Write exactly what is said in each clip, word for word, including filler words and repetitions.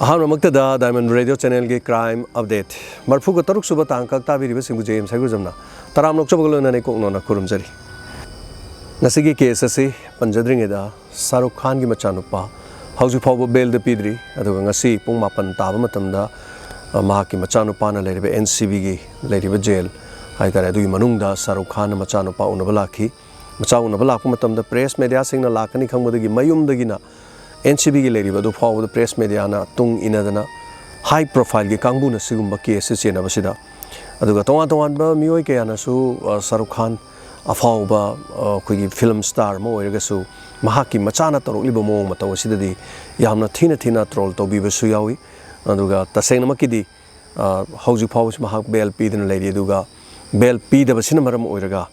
ꯑꯍꯥꯟꯕꯃꯛꯇꯗ Diamond Radio Channelꯒꯤ Crime Update ꯃꯔꯤꯐꯨꯒ ꯇꯔꯨꯛ ꯁꯨꯕ ꯇꯥꯡꯀꯛ ꯇꯥꯕꯤꯔꯤꯕꯁꯤꯡꯕꯨ ꯖꯦ ꯑꯦꯝ ꯁꯥꯏꯒꯨꯖꯝꯅ ꯇꯔꯥꯝꯅ ꯑꯣꯛꯆꯕꯒ ꯂꯣꯏꯅꯅ ꯏꯀꯣꯛ ꯅꯣꯟꯅ ꯈꯨꯔꯨꯝꯖꯔꯤ꯫ ꯉꯁꯤꯒꯤ case ꯑꯁꯤ ꯄꯟꯖꯗ꯭ꯔꯤꯉꯩꯗ, ꯁꯥꯔꯨꯈ ꯈꯥꯟꯒꯤ ꯃꯆꯥꯅꯨꯄꯥ ꯍꯧꯖꯤꯛ ꯐꯥꯎꯕ bailꯗ ꯄꯤꯗ꯭ꯔꯤ꯫ ꯑꯗꯨꯒ ꯉꯁꯤ ꯄꯨꯡ ꯃꯥꯄꯟ ꯇꯥꯕ ꯃꯇꯝꯗ, ꯑ, ꯃꯍꯥꯛꯀꯤ ꯃꯆꯥꯅꯨꯄꯥꯅ ꯂꯩꯔꯤꯕ ꯑꯦꯟ ꯁꯤ ꯕꯤꯒꯤ ꯂꯩꯔꯤꯕ ꯖꯦꯜ ꯍꯥꯏꯇꯥꯔꯦ, ꯑꯗꯨꯒꯤ ꯃꯅꯨꯡꯗ ꯁꯥꯔꯨꯈ ꯈꯥꯟꯅ ꯃꯆꯥꯅꯨꯄꯥ ꯎꯅꯕ ꯂꯥꯛꯈꯤ꯫ ꯃꯆꯥ ꯎꯅꯕ ꯂꯥꯛꯄ ꯃꯇꯝꯗ press mediaꯁꯤꯡꯅ ꯂꯥꯛꯀꯅꯤ ꯈꯪꯕꯗꯒꯤ ꯃꯌꯨꯝꯗꯒꯤꯅ ꯑꯦꯟ ꯁꯤ ꯕꯤꯒꯤ ꯂꯩꯔꯤꯕ ꯑꯗꯨ ꯐꯥꯎꯕꯗ press mediaꯅ ꯇꯨꯡ ꯏꯟꯅꯗꯅ high profileꯒꯤ ꯀꯥꯡꯕꯨꯅ ꯁꯤꯒꯨꯝꯕ case ꯑꯁꯤ ꯆꯦꯟꯅꯕꯁꯤꯗ, ꯑꯗꯨꯒ ꯇꯣꯉꯥꯟ ꯇꯣꯉꯥꯟꯕ ꯃꯤꯑꯣꯏ ꯀꯌꯥꯅꯁꯨ, ꯑ, ꯁꯥꯔꯨꯈ ꯈꯥꯟ ꯑꯐꯥꯎꯕ, ꯑ, ꯑꯩꯈꯣꯏꯒꯤ film star ꯑꯃ ꯑꯣꯏꯔꯒꯁꯨ ꯃꯍꯥꯛꯀꯤ ꯃꯆꯥꯅ ꯇꯧꯔꯛꯂꯤꯕ ꯃꯑꯣꯡ ꯃꯇꯧ ꯑꯁꯤꯗꯗꯤ ꯌꯥꯝꯅ ꯊꯤꯅ ꯊꯤꯅ troll ꯇꯧꯕꯤꯕꯁꯨ ꯌꯥꯎꯏ꯫ ꯑꯗꯨꯒ ꯇꯁꯦꯡꯅꯃꯛꯀꯤꯗꯤ, ꯑ, ꯍꯧꯖꯤꯛ ꯐꯥꯎꯕꯁꯨ ꯃꯍꯥꯛ bail ꯄꯤꯗꯨꯅ ꯂꯩꯔꯤ꯫ ꯑꯗꯨꯒ bail ꯄꯤꯗꯕꯁꯤꯅ ꯃꯔꯝ ꯑꯣꯏꯔꯒ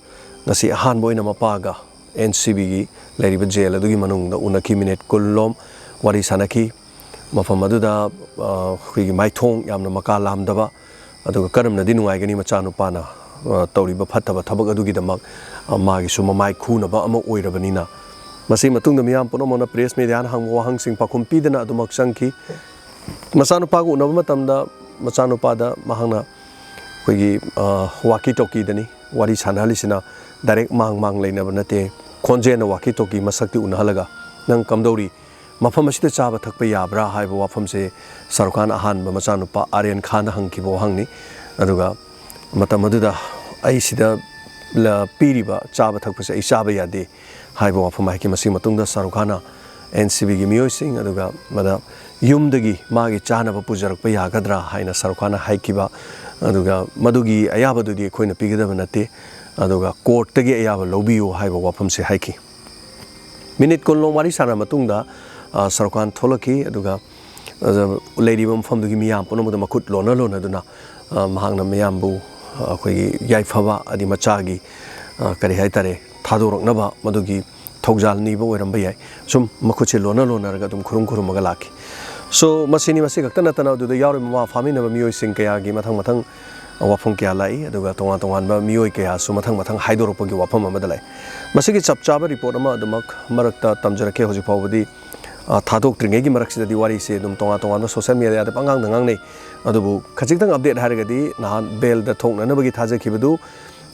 ꯉꯁꯤ ꯑꯍꯥꯟꯕ ꯑꯣꯏꯅ ꯃꯄꯥꯒ ꯑꯦꯟ ꯁꯤ ꯕꯤꯒꯤ ꯂꯩꯔꯤꯕ ꯖꯦꯜ ꯑꯗꯨꯒꯤ ꯃꯅꯨꯡꯗ ꯎꯅꯈꯤ, ꯃꯤꯅꯤꯠ ꯀꯨꯟ ꯂꯣꯝ ꯋꯥꯔꯤ ꯁꯥꯟꯅꯈꯤ꯫ ꯃꯐꯝ ꯑꯗꯨꯗ, ꯑ, ꯑꯩꯈꯣꯏꯒꯤ ꯃꯥꯏꯊꯣꯡ ꯌꯥꯝꯅ ꯃꯀꯥ ꯂꯥꯝꯗꯕ, ꯑꯗꯨꯒ ꯀꯔꯝꯅꯗꯤ ꯅꯨꯡꯉꯥꯏꯒꯅꯤ ꯃꯆꯥꯅꯨꯄꯥꯅ, ꯑ, ꯇꯧꯔꯤꯕ ꯐꯠꯇꯕ ꯊꯕꯛ ꯑꯗꯨꯒꯤꯗꯃꯛ, ꯑ, ꯃꯥꯒꯤꯁꯨ ꯃꯃꯥꯏ ꯈꯨꯅꯕ ꯑꯃ ꯑꯣꯏꯔꯕꯅꯤꯅ꯫ ꯃꯁꯤ ꯃꯇꯨꯡꯗ ꯃꯤꯌꯥꯝ ꯄꯨꯝꯅꯃꯛꯅ press mediaꯅ ꯍꯪꯕ ꯋꯥꯍꯪꯁꯤꯡ ꯄꯥꯎꯈꯨꯝ ꯄꯤꯗꯅ ꯑꯗꯨꯃꯛ ꯆꯪꯈꯤ꯫ ꯃꯆꯥꯅꯨꯄꯥꯒ ꯎꯅꯕ ꯃꯇꯝꯗ ꯃꯆꯥꯅꯨꯄꯥꯗ ꯃꯍꯥꯛꯅ ꯑꯩꯈꯣꯏꯒꯤ, ꯑ, walkie talkieꯗꯅꯤ ꯋꯥꯔꯤ ꯁꯥꯟꯅꯍꯜꯂꯤꯁꯤꯅ꯫ Direct ꯃꯥꯡ ꯃꯥꯡ ꯂꯩꯅꯕ ꯅꯠꯇꯦ, ꯈꯣꯟꯖꯦꯜꯅ walkie talkie ꯃꯁꯛꯇꯤ ꯎꯅꯍꯜꯂꯒ, "ꯅꯪ ꯀꯝꯗꯧꯔꯤ? ꯃꯐꯝ ꯑꯁꯤꯗ ꯆꯥꯕ ꯊꯛꯄ ꯌꯥꯕ꯭ꯔꯥ?" ꯍꯥꯏꯕ ꯋꯥꯐꯝꯁꯦ ꯁꯥꯔꯨꯈ ꯈꯥꯟ ꯑꯍꯥꯟꯕ ꯃꯆꯥꯅꯨꯄꯥ ꯑꯥꯔꯌꯟ ꯈꯥꯟꯗ ꯍꯪꯈꯤꯕ ꯋꯥꯍꯪꯅꯤ꯫ ꯑꯗꯨꯒ ꯃꯇꯝ ꯑꯗꯨꯗ, "ꯑꯩ ꯁꯤꯗ ꯂ-, ꯄꯤꯔꯤꯕ ꯆꯥꯕ ꯊꯛꯄꯁꯦ ꯑꯩ ꯆꯥꯕ ꯌꯥꯗꯦ" ꯍꯥꯏꯕ ꯋꯥꯐꯝ ꯍꯥꯏꯈꯤ꯫ ꯃꯁꯤꯒꯤ ꯃꯇꯨꯡꯗ ꯁꯥꯔꯨꯈ ꯈꯥꯟꯅ ꯑꯦꯟ ꯁꯤ ꯕꯤꯒꯤ ꯃꯤꯑꯣꯏꯁꯤꯡ, ꯑꯗꯨꯒ ꯃꯗ ꯌꯨꯝꯗꯒꯤ ꯃꯥꯒꯤ ꯆꯥꯅꯕ ꯄꯨꯖꯔꯛꯄ ꯌꯥꯒꯗ꯭ꯔꯥ ꯍꯥꯏꯅ ꯁꯥꯔꯨꯈ ꯈꯥꯟꯅ ꯍꯥꯏꯈꯤꯕ, ꯑꯗꯨꯒ ꯃꯗꯨꯒꯤ ꯑꯌꯥꯕꯗꯨꯗꯤ ꯑꯩꯈꯣꯏꯅ ꯄꯤꯒꯗꯕ ꯅꯠꯇꯦ, ꯑꯗꯨꯒ courtꯇꯒꯤ ꯑꯌꯥꯕ ꯂꯧꯕꯤꯌꯨ ꯍꯥꯏꯕ ꯋꯥꯐꯝꯁꯦ ꯍꯥꯏꯈꯤ꯫ ꯃꯤꯅꯤꯠ ꯀꯨꯟ ꯂꯣꯝ ꯋꯥꯔꯤ ꯁꯥꯟꯅꯔ ꯃꯇꯨꯡꯗ, ꯑ, ꯁꯥꯔꯨꯈ ꯈꯥꯟ ꯊꯣꯛꯂꯛꯈꯤ꯫ ꯑꯗꯨꯒ, ꯑ, ꯂꯩꯔꯤꯕ ꯃꯐꯝꯗꯨꯒꯤ ꯃꯤꯌꯥꯝ ꯄꯨꯝꯅꯃꯛꯇ ꯃꯈꯨꯠ ꯂꯣꯟꯅ ꯂꯣꯟꯅꯗꯨꯅ, ꯑ, ꯃꯍꯥꯛꯅ ꯃꯤꯌꯥꯝꯕꯨ, ꯑ, ꯑꯩꯈꯣꯏꯒꯤ ꯌꯥꯏꯐꯕ, ꯑꯗꯤ ꯃꯆꯥꯒꯤ, ꯑ, ꯀꯔꯤ ꯍꯥꯏꯇꯥꯔꯦ, ꯊꯥꯗꯣꯔꯛꯅꯕ ꯃꯗꯨꯒꯤ ꯊꯧꯖꯥꯜ ꯅꯤꯕ ꯑꯣꯏꯔꯝꯕ ꯌꯥꯏ꯫ ꯁꯨꯝ ꯃꯈꯨꯠꯁꯦ ꯂꯣꯟꯅ ꯂꯣꯟꯅꯔꯒ ꯑꯗꯨꯝ ꯈꯨꯔꯨꯝ ꯈꯨꯔꯨꯝꯃꯒ ꯂꯥꯛꯈꯤ꯫ So, ꯃꯁꯤꯅꯤ, ꯃꯁꯤ ꯈꯛꯇ ꯅꯠꯇꯅ ꯑꯗꯨꯗ ꯌꯥꯎꯔꯤꯕ ꯃꯃꯥ ꯐꯥꯃꯤꯟꯅꯕ ꯃꯤꯑꯣꯏꯁꯤꯡ ꯀꯌꯥꯒꯤ ꯃꯊꯪ ꯃꯊꯪ ꯋꯥꯐꯝ ꯀꯌꯥ ꯂꯥꯛꯏ, ꯑꯗꯨꯒ ꯇꯣꯉꯥꯟ ꯇꯣꯉꯥꯟꯕ ꯃꯤꯑꯣꯏ ꯀꯌꯥꯁꯨ ꯃꯊꯪ ꯃꯊꯪ ꯍꯥꯏꯗꯣꯔꯛꯄꯒꯤ ꯋꯥꯐꯝ ꯑꯃꯗ ꯂꯥꯛꯏ꯫ ꯃꯁꯤꯒꯤ ꯆꯞ ꯆꯥꯕ report ꯑꯃ ꯑꯗꯨꯃꯛ ꯃꯔꯛꯇ ꯇꯝꯖꯔꯛꯀꯦ꯫ ꯍꯧꯖꯤꯛ ꯐꯥꯎꯕꯗꯤ, ꯑ, ꯊꯥꯗꯣꯛꯇ꯭ꯔꯤꯉꯩꯒꯤ ꯃꯔꯛꯁꯤꯗꯗꯤ ꯋꯥꯔꯤꯁꯦ ꯑꯗꯨꯝ ꯇꯣꯉꯥꯟ ꯇꯣꯉꯥꯟꯕ social mediaꯗ ꯄꯉꯥꯡꯗ ꯉꯥꯡꯅꯩ꯫ ꯑꯗꯨꯕꯨ ꯈꯖꯤꯛꯇꯪ update ꯍꯥꯏꯔꯒꯗꯤ ꯅꯍꯥꯟ bailꯗ ꯊꯣꯛꯅꯅꯕꯒꯤ ꯊꯥꯖꯈꯤꯕꯗꯨ,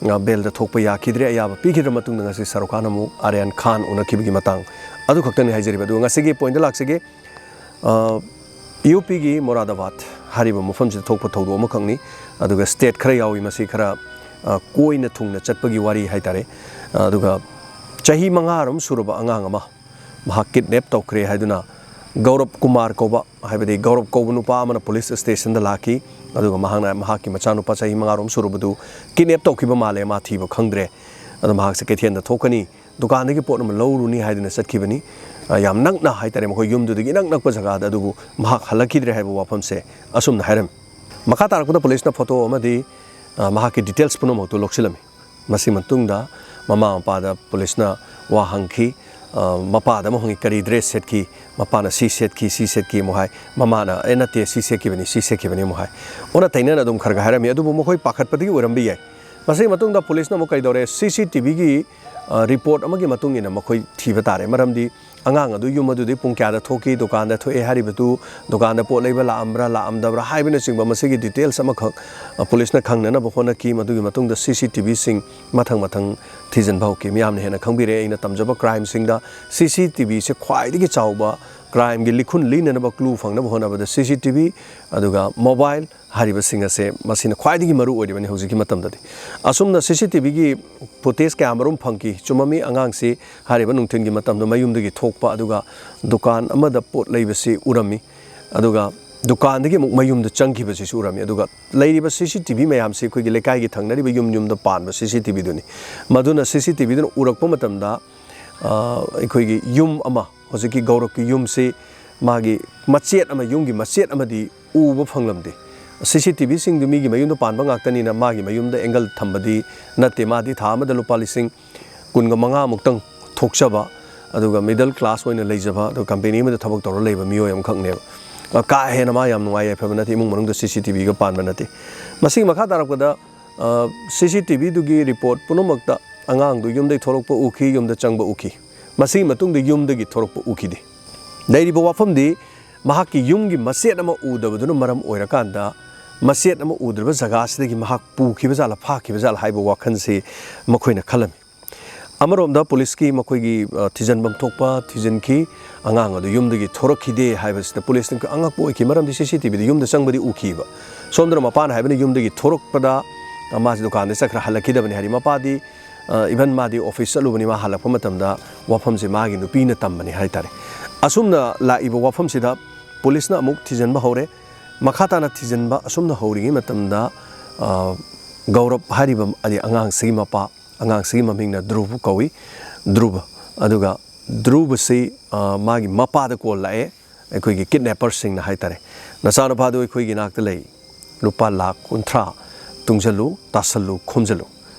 ꯑ, bailꯗ ꯊꯣꯛꯄ ꯌꯥꯈꯤꯗ꯭ꯔꯦ, ꯑꯌꯥꯕ ꯄꯤꯈꯤꯗ꯭ꯔ ꯃꯇꯨꯡꯗ ꯉꯁꯤ ꯁꯥꯔꯨꯛ ꯈꯥꯟ ꯑꯃꯨꯛ ꯑꯥꯔꯌꯥꯟ ꯈꯥꯟ ꯎꯅꯈꯤꯕꯒꯤ ꯃꯇꯥꯡ ꯑꯗꯨ ꯈꯛꯇꯅꯤ ꯍꯥꯏꯖꯔꯤꯕ꯫ ꯑꯗꯨꯒ ꯉꯁꯤꯒꯤ pointꯇ ꯂꯥꯛꯆꯒꯦ꯫ ꯑ, UPꯒꯤ ꯃꯣꯔꯥꯗꯥꯕꯥꯗ ꯍꯥꯏꯔꯤꯕ ꯃꯐꯝꯁꯤꯗ ꯊꯣꯛꯄ ꯊꯧꯗꯣꯛ ꯑꯃꯈꯛꯅꯤ꯫ ꯑꯗꯨꯒ state ꯈꯔ ꯌꯥꯎꯏ, ꯃꯁꯤ ꯈꯔ, ꯑ, ꯀꯣꯏꯅ ꯊꯨꯡꯅ ꯆꯠꯄꯒꯤ ꯋꯥꯔꯤ ꯍꯥꯏꯇꯥꯔꯦ꯫ ꯑꯗꯨꯒ ꯆꯍꯤ ꯃꯉꯥꯔꯣꯝ ꯁꯨꯔꯕ ꯑꯉꯥꯡ ꯑꯃ ꯃꯍꯥꯛ kidnap ꯇꯧꯈ꯭ꯔꯦ ꯍꯥꯏꯗꯨꯅ ꯒꯧꯔꯕ ꯀꯨꯃꯥꯔ ꯀꯧꯕ, ꯍꯥꯏꯕꯗꯤ ꯒꯧꯔꯕ ꯀꯧꯕ ꯅꯨꯄꯥ ꯑꯃꯅ police stationꯗ ꯂꯥꯛꯈꯤ꯫ ꯑꯗꯨꯒ ꯃꯍꯥꯛꯅ ꯃꯍꯥꯛꯀꯤ ꯃꯆꯥꯅꯨꯄꯥ ꯆꯍꯤ ꯃꯉꯥꯔꯣꯝ ꯁꯨꯔꯕꯗꯨ kidnap ꯇꯧꯈꯤꯕ ꯃꯥꯜꯂꯦ, ꯃꯥ ꯊꯤꯕ ꯈꯪꯗ꯭ꯔꯦ꯫ ꯑꯗꯣ ꯃꯍꯥꯛꯁꯦ ꯀꯩꯊꯦꯜꯗ ꯊꯣꯛꯀꯅꯤ, ꯗꯨꯀꯥꯟꯗꯒꯤ ꯄꯣꯠ ꯑꯃ ꯂꯧꯔꯨꯅꯤ ꯍꯥꯏꯗꯨꯅ ꯆꯠꯈꯤꯕꯅꯤ꯫ ꯑ, ꯌꯥꯝ ꯅꯛꯅ ꯍꯥꯏꯇꯥꯔꯦ, ꯃꯈꯣꯏ ꯌꯨꯝꯗꯨꯗꯒꯤ ꯏꯅꯛ ꯅꯛꯄ ꯖꯒꯥꯗ, ꯑꯗꯨꯕꯨ ꯃꯍꯥꯛ ꯍꯜꯂꯛꯈꯤꯗ꯭ꯔꯦ ꯍꯥꯏꯕ ꯋꯥꯐꯝꯁꯦ ꯑꯁꯨꯝꯅ ꯍꯥꯏꯔꯝꯃꯤ꯫ ꯃꯈꯥ ꯇꯥꯔꯛꯄꯗ policeꯅ photo ꯑꯃꯗꯤ, ꯑ, ꯃꯍꯥꯛꯀꯤ details ꯄꯨꯝꯅꯃꯛꯇꯨ ꯂꯧꯁꯤꯜꯂꯝꯃꯤ꯫ ꯃꯁꯤ ꯃꯇꯨꯡꯗ ꯃꯃꯥ ꯃꯄꯥꯗ policeꯅ ꯋꯥ ꯍꯪꯈꯤ꯫ ꯑ, ꯃꯄꯥꯗ ꯑꯃꯨꯛ ꯍꯪꯉꯤ, "ꯀꯔꯤ dress ꯁꯦꯠꯈꯤ?" ꯃꯄꯥꯅ, "ꯁꯤ ꯁꯦꯠꯈꯤ, ꯁꯤ ꯁꯦꯠꯈꯤ" ꯑꯃꯨꯛ ꯍꯥꯏ꯫ ꯃꯃꯥꯅ, "ꯑꯦ, ꯅꯠꯇꯦ, ꯁꯤ ꯁꯦꯠꯈꯤꯕꯅꯤ, ꯁꯤ ꯁꯦꯠꯈꯤꯕꯅꯤ" ꯑꯃꯨꯛ ꯍꯥꯏ꯫ ꯑꯣꯟꯅ ꯇꯩꯅꯅ ꯑꯗꯨꯝ ꯈꯔ ꯈꯔ ꯍꯥꯏꯔꯝꯃꯤ꯫ ꯑꯗꯨꯕꯨ ꯃꯈꯣꯏ ꯄꯥꯈꯠꯄꯗꯒꯤ ꯑꯣꯏꯔꯝꯕ ꯌꯥꯏ꯫ ꯃꯁꯤꯒꯤ ꯃꯇꯨꯡꯗ policeꯅ ꯑꯃꯨꯛ ꯀꯩꯗꯧꯔꯦ? CCTVꯒꯤ, ꯑ, report ꯑꯃꯒꯤ ꯃꯇꯨꯡ ꯏꯟꯅ ꯃꯈꯣꯏ ꯊꯤꯕ ꯇꯥꯔꯦ꯫ ꯃꯔꯝꯗꯤ ꯑꯉꯥꯡ ꯑꯗꯨ ꯌꯨꯝ ꯑꯗꯨꯗꯤ ꯄꯨꯡ ꯀꯌꯥꯗ ꯊꯣꯛꯈꯤ, ꯗꯨꯀꯥꯟꯗ ꯊꯣꯛꯑꯦ ꯍꯥꯏꯔꯤꯕꯗꯨ, ꯗꯨꯀꯥꯟꯗ ꯄꯣꯠ ꯂꯩꯕ ꯂꯥꯛꯑꯝꯕ꯭ꯔꯥ, ꯂꯥꯛꯑꯝꯗꯕ꯭ꯔꯥ ꯍꯥꯏꯕꯅꯆꯤꯡꯕ ꯃꯁꯤꯒꯤ details ꯑꯃꯈꯛ, ꯑ, policeꯅ ꯈꯪꯅꯅꯕ ꯍꯣꯠꯅꯈꯤ꯫ ꯃꯗꯨꯒꯤ ꯃꯇꯨꯡꯗ CCTVꯁꯤꯡ ꯃꯊꯪ ꯃꯊꯪ ꯊꯤꯖꯤꯟꯕ ꯍꯧꯈꯤ꯫ ꯃꯤꯌꯥꯝꯅ ꯍꯦꯟꯅ ꯈꯪꯕꯤꯔꯦ, ꯑꯩꯅ ꯇꯝꯖꯕ crimeꯁꯤꯡꯗ CCTVꯁꯦ ꯈ꯭ꯋꯥꯏꯗꯒꯤ ꯆꯥꯎꯕ crimeꯒꯤ ꯂꯤꯈꯨꯟ ꯂꯤꯅꯅꯕ clue ꯐꯪꯅꯕ ꯍꯣꯠꯅꯕꯗ CCTV, ꯑꯗꯨꯒ mobile, ꯍꯥꯏꯔꯤꯕꯁꯤꯡ ꯑꯁꯦ ꯃꯁꯤꯅ ꯈ꯭ꯋꯥꯏꯗꯒꯤ ꯃꯔꯨ ꯑꯣꯏꯔꯤꯕꯅꯤ ꯍꯧꯖꯤꯛꯀꯤ ꯃꯇꯝꯗꯗꯤ꯫ ꯑꯁꯨꯝꯅ CCTVꯒꯤ footage ꯀꯌꯥ ꯃꯔꯨꯝ ꯐꯪꯈꯤ꯫ ꯆꯨꯝꯃꯝꯃꯤ, ꯑꯉꯥꯡꯁꯤ ꯍꯥꯏꯔꯤꯕ ꯅꯨꯡꯊꯤꯜꯒꯤ ꯃꯇꯝꯗ ꯃꯌꯨꯝꯗꯒꯤ ꯊꯣꯛꯄ, ꯑꯗꯨꯒ ꯗꯨꯀꯥꯟ ꯑꯃꯗ ꯄꯣꯠ ꯂꯩꯕꯁꯤ ꯎꯔꯝꯃꯤ, ꯑꯗꯨꯒ ꯗꯨꯀꯥꯟꯗꯒꯤ ꯑꯃꯨꯛ ꯃꯌꯨꯝꯗ ꯆꯪꯈꯤꯕꯁꯤꯁꯨ ꯎꯔꯝꯃꯤ꯫ ꯑꯗꯨꯒ ꯂꯩꯔꯤꯕ CCTV ꯃꯌꯥꯝꯁꯤ ꯑꯩꯈꯣꯏꯒꯤ ꯂꯩꯀꯥꯏꯒꯤ ꯊꯪꯅꯔꯤꯕ ꯌꯨꯝ ꯌꯨꯝꯗ ꯄꯥꯟꯕ CCTVꯗꯨꯅꯤ꯫ ꯃꯗꯨꯅ CCTVꯗꯨꯅ ꯎꯔꯛꯄ ꯃꯇꯝꯗ, ꯑ, ꯑꯩꯈꯣꯏꯒꯤ ꯌꯨꯝ ꯑꯃ, ꯍꯧꯖꯤꯛꯀꯤ ꯒꯧꯔꯕꯀꯤ ꯌꯨꯝꯁꯤ ꯃꯥꯒꯤ ꯃꯆꯦꯠ ꯑꯃ, ꯌꯨꯝꯒꯤ ꯃꯆꯦꯠ ꯑꯃꯗꯤ ꯎꯕ ꯐꯪꯂꯝꯗꯦ꯫ CCTVꯁꯤꯡꯗꯨ ꯃꯤꯒꯤ ꯃꯌꯨꯝꯗ ꯄꯥꯟꯕ ꯉꯥꯛꯇꯅꯤꯅ ꯃꯥꯒꯤ ꯃꯌꯨꯝꯗ angle ꯊꯝꯕꯗꯤ ꯅꯠꯇꯦ꯫ ꯃꯥꯗꯤ ꯊꯥ ꯑꯃꯗ ꯂꯨꯄꯥ ꯂꯤꯁꯤꯡ ꯀꯨꯟꯒ ꯃꯉꯥ ꯃꯨꯛꯇꯪ ꯊꯣꯛꯆꯕ, ꯑꯗꯨꯒ middle class ꯑꯣꯏꯅ ꯂꯩꯖꯕ, ꯑꯗꯨꯒ company ꯑꯃꯗ ꯊꯕꯛ ꯇꯧꯔ ꯂꯩꯕ ꯃꯤꯑꯣꯏ ꯑꯃꯈꯛꯅꯦꯕ꯫ ꯑ, ꯀꯥ ꯍꯦꯟꯅ ꯃꯥ ꯌꯥꯝ ꯅꯨꯡꯉꯥꯏ ꯌꯥꯏꯐꯕ ꯅꯠꯇꯦ, ꯏꯃꯨꯡ ꯃꯅꯨꯡꯗ CCTVꯒ ꯄꯥꯟꯕ ꯅꯠꯇꯦ꯫ ꯃꯁꯤꯒꯤ ꯃꯈꯥ ꯇꯥꯔꯛꯄꯗ, ꯑ, CCTVꯗꯨꯒꯤ report ꯄꯨꯝꯅꯃꯛꯇ ꯑꯉꯥꯡꯗꯨ ꯌꯨꯝꯗꯒꯤ ꯊꯣꯛꯂꯛꯄ ꯎꯈꯤ, ꯌꯨꯝꯗ ꯆꯪꯕ ꯎꯈꯤ꯫ ꯃꯁꯤꯒꯤ ꯃꯇꯨꯡꯗ ꯌꯨꯝꯗꯒꯤ ꯊꯣꯔꯛꯄ ꯎꯈꯤꯗꯦ꯫ ꯂꯩꯔꯤꯕ ꯋꯥꯐꯝꯗꯤ ꯃꯍꯥꯛꯀꯤ ꯌꯨꯝꯒꯤ ꯃꯆꯦꯠ ꯑꯃ ꯎꯗꯕꯗꯨꯅ ꯃꯔꯝ ꯑꯣꯏꯔꯀꯥꯟꯗ ꯃꯆꯦꯠ ꯑꯃ ꯎꯗ꯭ꯔꯤꯕ ꯖꯒꯥꯁꯤꯗꯒꯤ ꯃꯍꯥꯛ ꯄꯨꯈꯤꯕ ꯖꯥꯠꯂ, ꯐꯥꯈꯤꯕ ꯖꯥꯠꯂ ꯍꯥꯏꯕ ꯋꯥꯈꯜꯁꯤ ꯃꯈꯣꯏꯅ ꯈꯜꯂꯝꯃꯤ꯫ ꯑꯃꯔꯣꯝꯗ ꯄꯨꯂꯤꯁꯀꯤ ꯃꯈꯣꯏꯒꯤ, ꯑ, ꯊꯤꯖꯤꯟꯐꯝ ꯊꯣꯛꯄ ꯊꯤꯖꯤꯟꯈꯤ, ꯑꯉꯥꯡ ꯑꯗꯨ ꯌꯨꯝꯗꯒꯤ ꯊꯣꯔꯛꯈꯤꯗꯦ ꯍꯥꯏꯕꯁꯤꯗ ꯄꯨꯂꯤꯁꯅ ꯑꯉꯛꯄ ꯑꯣꯏꯈꯤ, ꯃꯔꯝꯗꯤ ꯁꯤ ꯁꯤ ꯇꯤ ꯚꯤꯗ ꯌꯨꯝꯗ ꯆꯪꯕꯗꯤ ꯎꯈꯤꯕ꯫ ꯁꯣꯝꯗꯅ ꯃꯄꯥꯅ ꯍꯥꯏꯕꯅ ꯌꯨꯝꯗꯒꯤ ꯊꯣꯔꯛꯄꯗ, ꯑ, ꯃꯥꯁꯤ ꯗꯨꯀꯥꯟꯗ ꯆꯠꯈ꯭ꯔ ꯍꯜꯂꯛꯈꯤꯗꯕꯅꯤ ꯍꯥꯏꯔꯤ꯫ ꯃꯄꯥꯗꯤ, ꯑ, even ꯃꯥꯗꯤ ꯑꯣꯐꯤꯁ ꯆꯠꯂꯨꯕꯅꯤ, ꯃꯥ ꯍꯜꯂꯛꯄ ꯃꯇꯝꯗ ꯋꯥꯐꯝꯁꯦ ꯃꯥꯒꯤ ꯅꯨꯄꯤꯅ ꯇꯝꯕꯅꯤ ꯍꯥꯏ ꯇꯥꯔꯦ꯫ ꯑꯁꯨꯝꯅ ꯂꯥꯛꯏꯕ ꯋꯥꯐꯝꯁꯤꯗ ꯄꯨꯂꯤꯁꯅ ꯑꯃꯨꯛ ꯊꯤꯖꯤꯟꯕ ꯍꯧꯔꯦ꯫ ꯃꯈꯥ ꯇꯥꯅ ꯊꯤꯖꯤꯟꯕ ꯑꯁꯨꯝꯅ ꯍꯧꯔꯤꯉꯩ ꯃꯇꯝꯗ, ꯑ, ꯒꯧꯔꯕ ꯍꯥꯏꯔꯤꯕ, ꯑꯗꯤ ꯑꯉꯥꯡꯁꯤꯒꯤ ꯃꯄꯥ, ꯑꯉꯥꯡꯁꯤꯒꯤ ꯃꯃꯤꯡꯅ ꯙ꯭ꯔꯨꯕ ꯀꯧꯏ, ꯙ꯭ꯔꯨꯕ꯫ ꯑꯗꯨꯒ ꯙ꯭ꯔꯨꯕꯁꯤ, ꯑ, ꯃꯥꯒꯤ ꯃꯄꯥꯗ ꯀꯣꯜ ꯂꯥꯛꯑꯦ, ꯑꯩꯈꯣꯏꯒꯤ ꯀꯤꯗꯅꯦꯄꯔꯁꯤꯡꯅ ꯍꯥꯏ ꯇꯥꯔꯦ, "ꯅꯆꯥꯅꯨꯄꯥꯗꯨ ꯑꯩꯈꯣꯏꯒꯤ ꯏꯅꯥꯛꯇ ꯂꯩ, ꯂꯨꯄꯥ ꯂꯥꯈ ꯀꯨꯟꯊ꯭ꯔꯥ ꯇꯨꯡꯁꯤꯜꯂꯨ, ꯇꯥꯁꯜꯂꯨ, ꯈꯣꯝꯖꯤꯜꯂꯨ꯫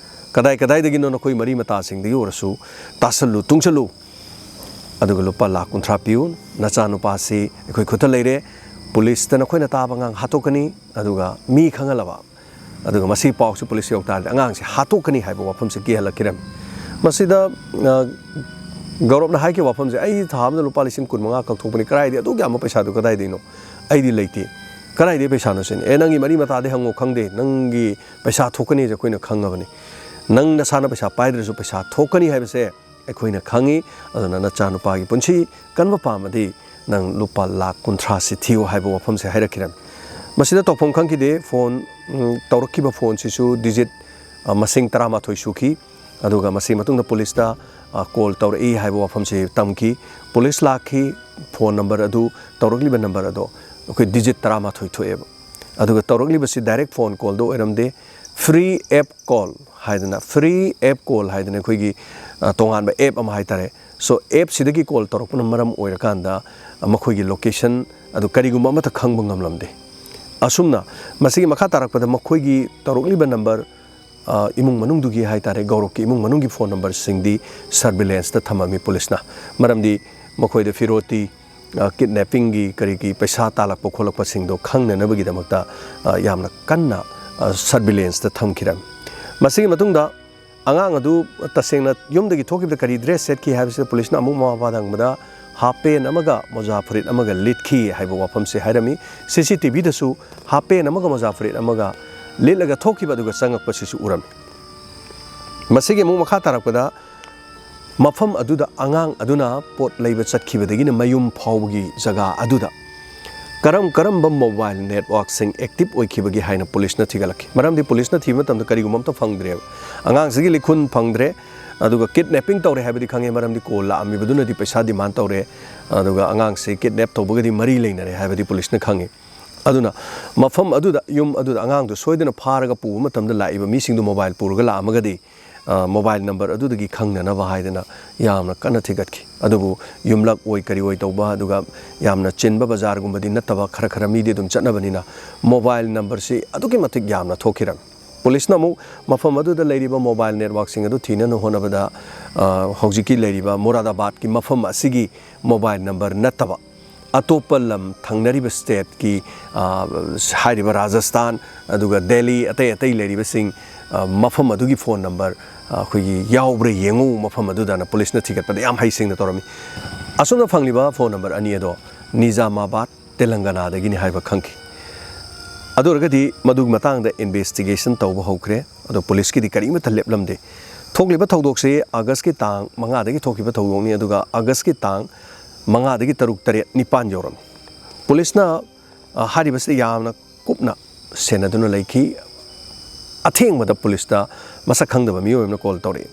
ꯀꯗꯥꯏ ꯀꯗꯥꯏꯗꯒꯤꯅꯣ ꯅꯈꯣꯏ ꯃꯔꯤ ꯃꯇꯥꯁꯤꯡꯗꯒꯤ ꯑꯣꯏꯔꯁꯨ ꯇꯥꯁꯜꯂꯨ, ꯇꯨꯡꯁꯤꯜꯂꯨ, ꯑꯗꯨꯒ ꯂꯨꯄꯥ ꯂꯥꯈ ꯀꯨꯟꯊ꯭ꯔꯥ ꯄꯤꯌꯨ, ꯅꯆꯥꯅꯨꯄꯥꯁꯤ ꯑꯩꯈꯣꯏ ꯈꯨꯠꯇ ꯂꯩꯔꯦ, ꯄꯨꯂꯤꯁꯇ ꯅꯈꯣꯏꯅ ꯇꯥꯕ ꯑꯉꯥꯡ ꯍꯥꯠꯇꯣꯛꯀꯅꯤ, ꯑꯗꯨꯒ ꯃꯤ ꯈꯪꯍꯜꯂꯕ, ꯑꯗꯨꯒ ꯃꯁꯤ ꯄꯥꯎꯁꯤ ꯄꯨꯂꯤꯁ ꯌꯧ ꯇꯥꯔꯗꯤ ꯑꯉꯥꯡꯁꯤ ꯍꯥꯠꯇꯣꯛꯀꯅꯤ" ꯍꯥꯏꯕ ꯋꯥꯐꯝꯁꯤ ꯀꯤꯍꯜꯂꯛꯈꯤꯔꯝꯃꯤ꯫ ꯃꯁꯤꯗ, ꯑ, ꯒꯧꯔꯕꯅ ꯍꯥꯏꯈꯤꯕ ꯋꯥꯐꯝꯁꯦ, "ꯑꯩ ꯊꯥ ꯑꯃꯗ ꯂꯨꯄꯥ ꯂꯤꯁꯤꯡ ꯀꯨꯟ ꯃꯉꯥ ꯀꯛꯊꯣꯛꯄꯅꯤ, ꯀꯗꯥꯏꯗꯒꯤ ꯑꯗꯨꯛ ꯌꯥꯝꯕ ꯄꯩꯁꯥꯗꯨ ꯀꯗꯥꯏꯗꯒꯤꯅꯣ? ꯑꯩꯗꯤ ꯂꯩꯇꯦ꯫ ꯀꯗꯥꯏꯗꯒꯤ ꯄꯩꯁꯥꯅꯣ?" ꯁꯤꯅꯤ꯫ "ꯑꯦ, ꯅꯪꯒꯤ ꯃꯔꯤ ꯃꯇꯥꯗꯤ ꯍꯪꯉꯣ, ꯈꯪꯗꯦ, ꯅꯪꯒꯤ ꯄꯩꯁꯥ ꯊꯣꯛꯀꯅꯤꯁꯦ ꯑꯩꯈꯣꯏꯅ ꯈꯪꯉꯕꯅꯤ꯫ ꯅꯪ ꯅꯁꯥꯅ ꯄꯩꯁꯥ ꯄꯥꯏꯗ꯭ꯔꯁꯨ ꯄꯩꯁꯥ ꯊꯣꯛꯀꯅꯤ ꯍꯥꯏꯕꯁꯦ ꯑꯩꯈꯣꯏꯅ ꯈꯪꯉꯤ꯫ ꯑꯗꯨꯅ ꯅꯆꯥꯅꯨꯄꯥꯒꯤ ꯄꯨꯟꯁꯤ ꯀꯟꯕ ꯄꯥꯝꯃꯗꯤ ꯅꯪ ꯂꯨꯄꯥ ꯂꯥꯈ ꯀꯨꯟꯊ꯭ꯔꯥꯁꯤ ꯊꯤꯌꯨ" ꯍꯥꯏꯕ ꯋꯥꯐꯝꯁꯦ ꯍꯥꯏꯔꯛꯈꯤꯔꯝꯃꯤ꯫ ꯃꯁꯤꯗ ꯇꯧꯐꯝ ꯈꯪꯈꯤꯗꯦ꯫ ꯐꯣꯟ, ꯎꯝ, ꯇꯧꯔꯛꯈꯤꯕ ꯐꯣꯟꯁꯤꯁꯨ ꯗꯤꯖꯤꯠ, ꯑ, ꯃꯁꯤꯡ ꯇꯔꯥꯃꯥꯊꯣꯏ ꯁꯨꯈꯤ꯫ ꯑꯗꯨꯒ ꯃꯁꯤ ꯃꯇꯨꯡꯗ ꯄꯨꯂꯤꯁꯇ, ꯑ, ꯀꯣꯜ ꯇꯧꯔꯛꯏ ꯍꯥꯏꯕ ꯋꯥꯐꯝꯁꯤ ꯇꯝꯈꯤ꯫ ꯄꯨꯂꯤꯁ ꯂꯥꯛꯈꯤ, ꯐꯣꯟ ꯅꯝꯕꯔ ꯑꯗꯨ, ꯇꯧꯔꯛꯂꯤꯕ ꯅꯝꯕꯔ ꯑꯗꯣ ꯑꯩꯈꯣꯏ ꯗꯤꯖꯤꯠ ꯇꯔꯥꯃꯥꯊꯣꯏ ꯊꯣꯛꯑꯦꯕ꯫ ꯑꯗꯨꯒ ꯇꯧꯔꯛꯂꯤꯕꯁꯤ ꯗꯥꯏꯔꯦꯛ ꯐꯣꯟ ꯀꯣꯜꯗ ꯑꯣꯏꯔꯝꯗꯦ, ꯐ꯭ꯔꯤ ꯑꯦꯞ ꯀꯣꯜ ꯍꯥꯏꯗꯅ, ꯐ꯭ꯔꯤ ꯑꯦꯞ ꯀꯣꯜ ꯍꯥꯏꯗꯅ ꯑꯩꯈꯣꯏꯒꯤ, ꯑ, ꯇꯣꯉꯥꯟꯕ ꯑꯦꯞ ꯑꯃ ꯍꯥꯏ ꯇꯥꯔꯦ꯫ ꯁꯣ, ꯑꯦꯞꯁꯤꯗꯒꯤ ꯀꯣꯜ ꯇꯧꯔꯛꯄꯅ ꯃꯔꯝ ꯑꯣꯏꯔꯀꯥꯟꯗ, ꯑ, ꯃꯈꯣꯏꯒꯤ ꯂꯣꯀꯦꯁꯟ ꯑꯗꯨ ꯀꯔꯤꯒꯨꯝꯕ ꯑꯃꯠꯇ ꯈꯪꯕ ꯉꯝꯂꯝꯗꯦ꯫ ꯑꯁꯨꯝꯅ ꯃꯁꯤꯒꯤ ꯃꯈꯥ ꯇꯥꯔꯛꯄꯗ ꯃꯈꯣꯏꯒꯤ ꯇꯧꯔꯛꯂꯤꯕ ꯅꯝꯕꯔ, ꯑ, ꯏꯃꯨꯡ ꯃꯅꯨꯡꯗꯨꯒꯤ ꯍꯥꯏ ꯇꯥꯔꯦ, ꯒꯧꯔꯕꯀꯤ ꯏꯃꯨꯡ ꯃꯅꯨꯡꯒꯤ ꯐꯣꯟ ꯅꯝꯕꯔꯁꯤꯡꯗꯤ ꯁꯔꯚꯤꯂꯦꯟꯁꯇ ꯊꯝꯃꯝꯃꯤ ꯄꯨꯂꯤꯁꯅ꯫ ꯃꯔꯝꯗꯤ ꯃꯈꯣꯏꯗ ꯐꯤꯔꯣꯇꯤ, ꯑ, ꯀꯤꯗꯅꯦꯄꯤꯡꯒꯤ ꯀꯔꯤꯒꯤ ꯄꯩꯁꯥ ꯇꯥꯜꯂꯛꯄ ꯈꯣꯠꯂꯛꯄꯁꯤꯡꯗꯣ ꯈꯪꯅꯅꯕꯒꯤꯗꯃꯛꯇ, ꯑ, ꯌꯥꯝꯅ ꯀꯟꯅ, ꯑ, ꯁꯔꯚꯤꯂꯦꯟꯁꯇ ꯊꯝꯈꯤꯔꯝꯃꯤ꯫ ꯃꯁꯤꯒꯤ ꯃꯇꯨꯡꯗ ꯑꯉꯥꯡ ꯑꯗꯨ ꯇꯁꯦꯡꯅ ꯌꯨꯝꯗꯒꯤ ꯊꯣꯛꯈꯤꯕꯗ ꯀꯔꯤ ꯗ꯭ꯔꯦꯁ ꯁꯦꯠꯈꯤ ꯍꯥꯏꯕꯁꯤꯗ ꯄꯨꯂꯤꯁꯅ ꯑꯃꯨꯛ ꯃꯃꯥ ꯃꯄꯥꯗ ꯍꯪꯕꯗ, ꯍꯥꯞ ꯄꯦꯟ ꯑꯃꯒ ꯃꯣꯖꯥ ꯐꯨꯔꯤꯠ ꯑꯃꯒ ꯂꯤꯠꯈꯤ ꯍꯥꯏꯕ ꯋꯥꯐꯝꯁꯦ ꯍꯥꯏꯔꯝꯃꯤ꯫ ꯁꯤ ꯁꯤ ꯇꯤ ꯚꯤꯗꯁꯨ ꯍꯥꯞ ꯄꯦꯟ ꯑꯃꯒ ꯃꯣꯖꯥ ꯐꯨꯔꯤꯠ ꯑꯃꯒ ꯂꯤꯠꯂꯒ ꯊꯣꯛꯈꯤꯕ ꯑꯗꯨꯒ ꯆꯪꯉꯛꯄꯁꯤꯁꯨ ꯎꯔꯝꯃꯤ꯫ ꯃꯁꯤꯒꯤ ꯑꯃꯨꯛ ꯃꯈꯥ ꯇꯥꯔꯛꯄꯗ ꯃꯐꯝ ꯑꯗꯨꯗ ꯑꯉꯥꯡ ꯑꯗꯨꯅ ꯄꯣꯠ ꯂꯩꯕ ꯆꯠꯈꯤꯕꯗꯒꯤꯅ ꯃꯌꯨꯝ ꯐꯥꯎꯕꯒꯤ ꯖꯒꯥ ꯑꯗꯨꯗ ꯀꯔꯝ ꯀꯔꯝꯕ ꯃꯣꯕꯥꯏꯜ ꯅꯦꯠꯋꯥꯛꯁꯤꯡ ꯑꯦꯛꯇꯤꯚ ꯑꯣꯏꯈꯤꯕꯒꯦ ꯍꯥꯏꯅ ꯄꯨꯂꯤꯁꯅ ꯊꯤꯒꯠꯂꯛꯈꯤ꯫ ꯃꯔꯝꯗꯤ ꯄꯨꯂꯤꯁꯅ ꯊꯤꯕ ꯃꯇꯝꯗ ꯀꯔꯤꯒꯨꯝꯕ ꯑꯝꯇ ꯐꯪꯗ꯭ꯔꯦꯕ꯫ ꯑꯉꯥꯡꯁꯤꯒꯤ ꯂꯤꯈꯨꯟ ꯐꯪꯗ꯭ꯔꯦ, ꯑꯗꯨꯒ ꯀꯤꯗꯅꯦꯄꯤꯡ ꯇꯧꯔꯦ ꯍꯥꯏꯕꯗꯤ ꯈꯪꯉꯦ, ꯃꯔꯝꯗꯤ ꯀꯣꯜ ꯂꯥꯛꯑꯝꯃꯤꯕꯗꯨꯅꯗꯤ ꯄꯩꯁꯥ ꯗꯤꯃꯥꯟ ꯇꯧꯔꯦ, ꯑꯗꯨꯒ ꯑꯉꯥꯡꯁꯤ ꯀꯤꯗꯅꯦꯞ ꯇꯧꯕꯒꯗꯤ ꯃꯔꯤ ꯂꯩꯅꯔꯦ ꯍꯥꯏꯕꯗꯤ ꯄꯨꯂꯤꯁꯅ ꯈꯪꯉꯤ꯫ ꯑꯗꯨꯅ ꯃꯐꯝ ꯑꯗꯨꯗ, ꯌꯨꯝ ꯑꯗꯨꯗ ꯑꯉꯥꯡꯗꯨ ꯁꯣꯏꯗꯅ ꯐꯥꯔꯒ ꯄꯨꯕ ꯃꯇꯝꯗ ꯂꯥꯛꯏꯕ ꯃꯤꯁꯤꯡꯗꯨ ꯃꯣꯕꯥꯏꯜ ꯄꯨꯔꯒ ꯂꯥꯛꯑꯝꯃꯒꯗꯤ, ꯑ, ꯃꯣꯕꯥꯏꯜ ꯅꯝꯕꯔ ꯑꯗꯨꯗꯒꯤ ꯈꯪꯅꯅꯕ ꯍꯥꯏꯗꯅ ꯌꯥꯝꯅ ꯀꯟꯅ ꯊꯤꯒꯠꯈꯤ꯫ ꯑꯗꯨꯕꯨ ꯌꯨꯝꯂꯛ ꯑꯣꯏ ꯀꯔꯤ ꯑꯣꯏ ꯇꯧꯕ, ꯑꯗꯨꯒ ꯌꯥꯝꯅ ꯆꯤꯟꯕ ꯕꯖꯥꯔꯒꯨꯝꯕꯗꯤ ꯅꯠꯇꯕ, ꯈꯔ ꯈꯔ ꯃꯤꯗꯤ ꯑꯗꯨꯝ ꯆꯠꯅꯕꯅꯤꯅ ꯃꯣꯕꯥꯏꯜ ꯅꯝꯕꯔꯁꯤ ꯑꯗꯨꯛꯀꯤ ꯃꯇꯤꯛ ꯌꯥꯝꯅ ꯊꯣꯛꯈꯤꯔꯝꯃꯤ꯫ ꯄꯨꯂꯤꯁꯅ ꯑꯃꯨꯛ ꯃꯐꯝ ꯑꯗꯨꯗ ꯂꯩꯔꯤꯕ ꯃꯣꯕꯥꯏꯜ ꯅꯦꯠꯋꯥꯛꯁꯤꯡ ꯑꯗꯨ ꯊꯤꯅꯅ ꯍꯣꯠꯅꯕꯗ, ꯑ, ꯍꯧꯖꯤꯛꯀꯤ ꯂꯩꯔꯤꯕ ꯃꯨꯔꯥꯗꯥꯕꯥꯗꯀꯤ ꯃꯐꯝ ꯑꯁꯤꯒꯤ ꯃꯣꯕꯥꯏꯜ ꯅꯝꯕꯔ ꯅꯠꯇꯕ ꯑꯇꯣꯞꯄ ꯂꯝ ꯊꯪꯅꯔꯤꯕ ꯁ꯭ꯇꯦꯠꯀꯤ, ꯑ, ꯍꯥꯏꯔꯤꯕ ꯔꯥꯖꯁꯊꯥꯟ, ꯑꯗꯨꯒ ꯗꯦꯜꯂꯤ, ꯑꯇꯩ ꯑꯇꯩ ꯂꯩꯔꯤꯕꯁꯤꯡ, ꯑ, ꯃꯐꯝ ꯑꯗꯨꯒꯤ ꯐꯣꯟ ꯅꯝꯕꯔ, ꯑ, ꯑꯩꯈꯣꯏꯒꯤ ꯌꯥꯎꯕ꯭ꯔꯥ ꯌꯦꯡꯉꯨ ꯃꯐꯝ ꯑꯗꯨꯗꯅ ꯄꯨꯂꯤꯁꯅ ꯊꯤꯒꯠꯄꯗ ꯌꯥꯝ ꯍꯩꯁꯤꯡꯅ ꯇꯧꯔꯝꯃꯤ꯫ ꯑꯁꯨꯝꯅ ꯐꯪꯂꯤꯕ ꯐꯣꯟ ꯅꯝꯕꯔ ꯑꯅꯤ ꯑꯗꯣ ꯅꯤꯖꯥꯃꯥꯕꯥꯗ, ꯇꯦꯂꯪꯒꯅꯥꯗꯒꯤꯅꯤ ꯍꯥꯏꯕ ꯈꯪꯈꯤ꯫ ꯑꯗꯨ ꯑꯣꯏꯔꯒꯗꯤ ꯃꯗꯨꯒꯤ ꯃꯇꯥꯡꯗ ꯏꯟꯚꯦꯁꯇꯤꯒꯦꯁꯟ ꯇꯧꯕ ꯍꯧꯈ꯭ꯔꯦ꯫ ꯑꯗꯣ ꯄꯨꯂꯤꯁꯀꯤꯗꯤ ꯀꯔꯤꯃꯠꯇ ꯂꯦꯞꯂꯝꯗꯦ꯫ ꯊꯣꯛꯂꯤꯕ ꯊꯧꯗꯣꯛꯁꯤ ꯑꯥꯒꯁꯀꯤ ꯇꯥꯡ ꯃꯉꯥꯗꯒꯤ ꯊꯣꯛꯈꯤꯕ ꯊꯧꯗꯣꯛꯅꯤ, ꯑꯗꯨꯒ ꯑꯥꯒꯁꯀꯤ ꯇꯥꯡ ꯃꯉꯥꯗꯒꯤ ꯇꯔꯨꯛ, ꯇꯔꯦꯠ, ꯅꯤꯄꯥꯟ ꯌꯧꯔꯝꯃꯤ꯫ ꯄꯨꯂꯤꯁꯅ, ꯑ, ꯍꯥꯏꯔꯤꯕꯁꯤꯗ ꯌꯥꯝꯅ ꯀꯨꯞꯅ ꯁꯦꯟꯅꯗꯨꯅ ꯂꯩꯈꯤ꯫ ꯑꯊꯦꯡꯕꯗ ꯄꯨꯂꯤꯁꯇ ꯃꯁꯛ ꯈꯪꯗꯕ ꯃꯤꯑꯣꯏ ꯑꯃꯅ ꯀꯣꯜ ꯇꯧꯔꯛꯏ꯫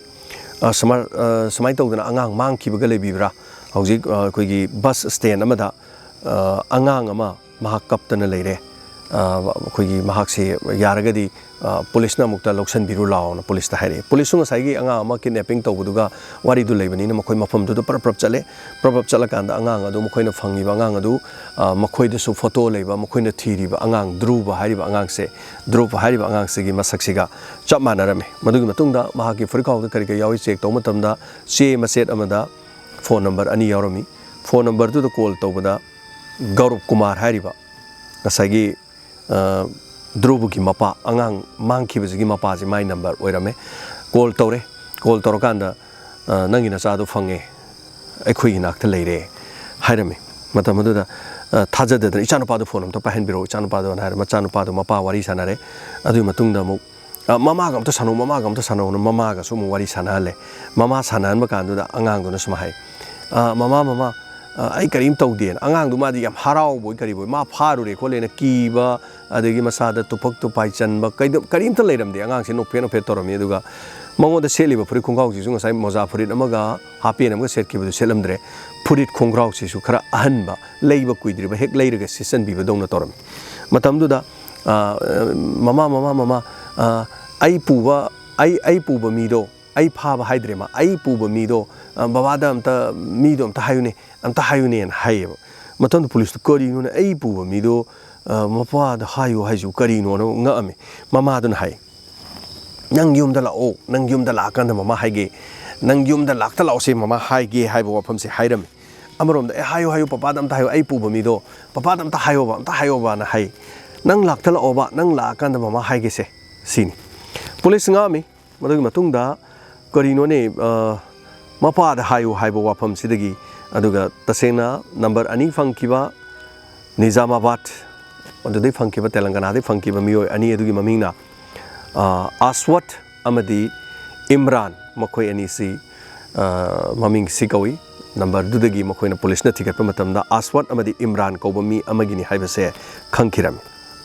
"ꯑ, ꯁꯨꯃꯥꯏ-, ꯑ, ꯁꯨꯃꯥꯏꯅ ꯇꯧꯗꯅ ꯑꯉꯥꯡ ꯃꯥꯡꯈꯤꯕꯒ ꯂꯩꯕꯤꯕ꯭ꯔꯥ? ꯍꯧꯖꯤꯛ, ꯑ, ꯑꯩꯈꯣꯏꯒꯤ ꯕꯁ ꯁ꯭ꯇꯦꯟ ꯑꯃꯗ, ꯑ, ꯑꯉꯥꯡ ꯑꯃ ꯃꯍꯥꯛ ꯀꯞꯇꯅ ꯂꯩꯔꯦ꯫ ꯑ, ꯑꯩꯈꯣꯏꯒꯤ ꯃꯍꯥꯛꯁꯦ ꯌꯥꯔꯒꯗꯤ, ꯑ, ꯄꯨꯂꯤꯁꯅ ꯑꯃꯨꯛꯇ ꯂꯧꯁꯤꯟꯕꯤꯔꯨ ꯂꯥꯎꯅ" ꯄꯨꯂꯤꯁꯇ ꯍꯥꯏꯔꯛꯑꯦ꯫ ꯄꯨꯂꯤꯁꯁꯨ ꯉꯁꯥꯏꯒꯤ ꯑꯉꯥꯡ ꯑꯃ ꯀꯤꯗꯅꯦꯄꯤꯡ ꯇꯧꯕꯗꯨꯒ ꯋꯥꯔꯤꯗꯨ ꯂꯩꯕꯅꯤꯅ ꯃꯈꯣꯏ ꯃꯐꯝꯗꯨꯗ ꯄ꯭ꯔꯞ ꯄ꯭ꯔꯞ ꯆꯠꯂꯦ꯫ ꯄ꯭ꯔꯞ ꯄ꯭ꯔꯞ ꯆꯠꯂꯀꯥꯟꯗ ꯑꯉꯥꯡ ꯑꯗꯨ, ꯃꯈꯣꯏꯅ ꯐꯪꯉꯤꯕ ꯑꯉꯥꯡ ꯑꯗꯨ, ꯑ, ꯃꯈꯣꯏꯗꯁꯨ ꯐꯣꯇꯣ ꯂꯩꯕ, ꯃꯈꯣꯏꯅ ꯊꯤꯔꯤꯕ ꯑꯉꯥꯡ ꯙ꯭ꯔꯨꯕ ꯍꯥꯏꯔꯤꯕ ꯑꯉꯥꯡꯁꯦ, ꯙ꯭ꯔꯨꯕ ꯍꯥꯏꯔꯤꯕ ꯑꯉꯥꯡꯁꯤꯒꯤ ꯃꯁꯛꯁꯤꯒ ꯆꯞ ꯃꯥꯟꯅꯔꯝꯃꯤ꯫ ꯃꯗꯨꯒꯤ ꯃꯇꯨꯡꯗ ꯃꯍꯥꯛꯀꯤ ꯐꯨꯔꯤꯠꯈꯥꯎꯗ ꯀꯔꯤ ꯀꯔꯤ ꯌꯥꯎꯏ ꯆꯦꯛ ꯇꯧꯕ ꯃꯇꯝꯗ ꯆꯦ ꯃꯆꯦꯠ ꯑꯃꯗ ꯐꯣꯟ ꯅꯝꯕꯔ ꯑꯅꯤ ꯌꯥꯎꯔꯝꯃꯤ꯫ ꯐꯣꯟ ꯅꯝꯕꯔꯗꯨꯗ ꯀꯣꯜ ꯇꯧꯕꯗ ꯒꯧꯔꯕ ꯀꯨꯃꯥꯔ ꯍꯥꯏꯔꯤꯕ ꯉꯁꯥꯏꯒꯤ, ꯑ, ꯙ꯭ꯔꯨꯕꯒꯤ ꯃꯄꯥ, ꯑꯉꯥꯡ ꯃꯥꯡꯈꯤꯕꯁꯤꯒꯤ ꯃꯄꯥꯁꯤ ꯃꯥꯏ ꯅꯝꯕꯔ ꯑꯣꯏꯔꯝꯃꯦ꯫ ꯀꯣꯜ ꯇꯧꯔꯦ꯫ ꯀꯣꯜ ꯇꯧꯔꯀꯥꯟꯗ, "ꯑ, ꯅꯪꯒꯤ ꯅꯆꯥꯗꯣ ꯐꯪꯉꯦ, ꯑꯩꯈꯣꯏꯒꯤ ꯅꯥꯛꯇ ꯂꯩꯔꯦ, ꯍꯥꯏꯔꯝꯃꯤ꯫ ꯃꯇꯝ ꯑꯗꯨꯗ, ꯑ, ꯊꯥꯖꯗꯗꯅ, "ꯏꯆꯥꯅꯨꯄꯥꯗꯣ ꯐꯣꯟ ꯑꯝꯇ ꯄꯥꯏꯍꯟꯕꯤꯔꯛꯑꯣ, ꯏꯆꯥꯅꯨꯄꯥꯗꯣꯅ" ꯍꯥꯏꯔꯦ꯫ ꯃꯆꯥꯅꯨꯄꯥꯗꯣ ꯃꯄꯥ ꯋꯥꯔꯤ ꯁꯥꯟꯅꯔꯦ꯫ ꯑꯗꯨꯒꯤ ꯃꯇꯨꯡꯗ ꯑꯃꯨꯛ, "ꯑ, ꯃꯃꯥꯒ ꯑꯝꯇ ꯁꯥꯟꯅꯧ, ꯃꯃꯥꯒ ꯑꯝꯇ ꯁꯥꯟꯅꯧꯅ" ꯃꯃꯥꯒꯁꯨ ꯑꯃꯨꯛ ꯋꯥꯔꯤ ꯁꯥꯟꯅꯍꯜꯂꯦ꯫ ꯃꯃꯥ ꯁꯥꯟꯅꯍꯟꯕ ꯀꯥꯟꯗꯨꯗ ꯑꯉꯥꯡꯗꯨꯅ ꯁꯨꯝ ꯍꯥꯏ, "ꯑ, ꯃꯃꯥ, ꯃꯃꯥ, ꯑ, ꯑꯩ ꯀꯔꯤꯝ ꯇꯧꯗꯦꯅ"꯫ ꯑꯉꯥꯡꯗꯨ ꯃꯥꯗꯤ ꯌꯥꯝ ꯍꯔꯥꯎꯕꯣꯏ ꯀꯔꯤꯕꯣꯏ, ꯃꯥ ꯐꯥꯔꯨꯔꯦ ꯈꯣꯠꯂꯦꯅ ꯀꯤꯕ, ꯑꯗꯒꯤ ꯃꯁꯥꯗ ꯇꯨꯐꯛ ꯇꯨꯐꯥꯏ ꯆꯟꯕ ꯀꯩꯗ-, ꯀꯔꯤꯝꯇ ꯂꯩꯔꯝꯗꯦ꯫ ꯑꯉꯥꯡꯁꯦ ꯅꯣꯛꯐꯦꯠ ꯅꯣꯛꯐꯦꯠ ꯇꯧꯔꯝꯃꯤ꯫ ꯑꯗꯨꯒ ꯃꯉꯣꯟꯗ ꯁꯦꯠꯂꯤꯕ ꯐꯨꯔꯤꯠ ꯈꯣꯡꯒ꯭ꯔꯥꯎꯁꯤꯁꯨ ꯉꯁꯥꯏ ꯃꯣꯖꯥ ꯐꯨꯔꯤꯠ ꯑꯃꯒ ꯍꯥꯞ ꯄꯦꯟ ꯑꯃꯒ ꯁꯦꯠꯈꯤꯕꯗꯨ ꯁꯦꯠꯂꯝꯗ꯭ꯔꯦ꯫ ꯐꯨꯔꯤꯠ ꯈꯣꯡꯒ꯭ꯔꯥꯎꯁꯤꯁꯨ ꯈꯔ ꯑꯍꯟꯕ, ꯂꯩꯕ ꯀꯨꯏꯗ꯭ꯔꯤꯕ, ꯍꯦꯛ ꯂꯩꯔꯒ ꯁꯦꯠꯆꯟꯕꯤꯕꯗꯧꯅ ꯇꯧꯔꯝꯃꯤ꯫ ꯃꯇꯝꯗꯨꯗ, ꯑ, "ꯃꯃꯥ, ꯃꯃꯥ, ꯃꯃꯥ, ꯑ, ꯑꯩ ꯄꯨꯕ, ꯑꯩ, ꯑꯩ ꯄꯨꯕ ꯃꯤꯗꯣ, ꯑꯩ ꯐꯥꯕ ꯍꯥꯏꯗ꯭ꯔꯦ ꯃꯥ, ꯑꯩ ꯄꯨꯕ ꯃꯤꯗꯣ, ꯑ, ꯕꯕꯥꯗ ꯑꯝꯇ, ꯃꯤꯗꯣ ꯑꯝꯇ ꯍꯥꯏꯌꯨꯅꯦ, ꯑꯝꯇ ꯍꯥꯏꯌꯨꯅꯦꯅ" ꯍꯥꯏꯌꯦꯕ꯫ ꯃꯇꯝꯗ ꯄꯨꯂꯤꯁꯇꯨ, "ꯀꯔꯤꯅꯣꯅꯦ, ꯑꯩ ꯄꯨꯕ ꯃꯤꯗꯣ, ꯑ, ꯃꯄꯥꯗ ꯍꯥꯏꯌꯨ ꯍꯥꯏꯁꯤꯕꯨ ꯀꯔꯤꯅꯣꯅ?" ꯉꯛꯑꯝꯃꯤ꯫ ꯃꯃꯥꯗꯨꯅ ꯍꯥꯏ, "ꯅꯪ ꯌꯨꯝꯗ ꯂꯥꯛꯑꯣ, ꯅꯪ ꯌꯨꯝꯗ ꯂꯥꯛꯑꯀꯥꯟꯗ ꯃꯃꯥ ꯍꯥꯏꯒꯦ, ꯅꯪ ꯌꯨꯝꯗ ꯂꯥꯛꯇ ꯂꯥꯛꯑꯣꯁꯦ ꯃꯃꯥ ꯍꯥꯏꯒꯦ" ꯍꯥꯏꯕ ꯋꯥꯐꯝꯁꯦ ꯍꯥꯏꯔꯝꯃꯤ꯫ ꯑꯃꯔꯣꯝꯗ, "ꯑꯦ, ꯍꯥꯏꯌꯨ, ꯍꯥꯏꯌꯨ, ꯄꯄꯥꯗ ꯑꯝꯇ ꯍꯥꯏꯌꯨ, ꯑꯩ ꯄꯨꯕ ꯃꯤꯗꯣ ꯄꯄꯥꯗ ꯑꯝꯇ ꯍꯥꯏꯌꯣꯕ, ꯑꯝꯇ ꯍꯥꯏꯌꯣꯕꯅ" ꯍꯥꯏ꯫ "ꯅꯪ ꯂꯥꯛꯇ ꯂꯥꯛꯑꯣꯕ, ꯅꯪ ꯂꯥꯛꯑꯀꯥꯟꯗ ꯃꯃꯥ ꯍꯥꯏꯒꯦꯁꯦ", ꯁꯤꯅꯤ꯫ ꯄꯨꯂꯤꯁ ꯉꯛꯑꯝꯃꯤ꯫ ꯃꯗꯨꯒꯤ ꯃꯇꯨꯡꯗ ꯀꯔꯤꯅꯣꯅꯦ, ꯑ, ꯃꯄꯥꯗ ꯍꯥꯏꯌꯨ ꯍꯥꯏꯕ ꯋꯥꯐꯝꯁꯤꯗꯒꯤ, ꯑꯗꯨꯒ ꯇꯁꯦꯡꯅ ꯅꯝꯕꯔ ꯑꯅꯤ ꯐꯪꯈꯤꯕ ꯅꯤꯖꯥꯃꯥꯕꯥꯗ, ꯑꯗꯨꯗꯩ ꯐꯪꯈꯤꯕ, ꯇꯦꯂꯪꯒꯅꯥꯗꯩ ꯐꯪꯈꯤꯕ ꯃꯤꯑꯣꯏ ꯑꯅꯤ ꯑꯗꯨꯒꯤ ꯃꯃꯤꯡꯅ, ꯑ, ꯑꯁꯋꯠ ꯑꯃꯗꯤ ꯏꯝꯔꯥꯟ, ꯃꯈꯣꯏ ꯑꯅꯤꯁꯤ, ꯑ, ꯃꯃꯤꯡꯁꯤ ꯀꯧꯏ꯫ ꯅꯝꯕꯔꯗꯨꯗꯒꯤ ꯃꯈꯣꯏꯅ, ꯄꯨꯂꯤꯁꯅ ꯊꯤꯒꯠꯄ ꯃꯇꯝꯗ ꯑꯁꯋꯠ ꯑꯃꯗꯤ ꯏꯝꯔꯥꯟ ꯀꯧꯕ ꯃꯤ ꯑꯃꯒꯤꯅꯤ ꯍꯥꯏꯕꯁꯦ ꯈꯪꯈꯤꯔꯝꯃꯤ꯫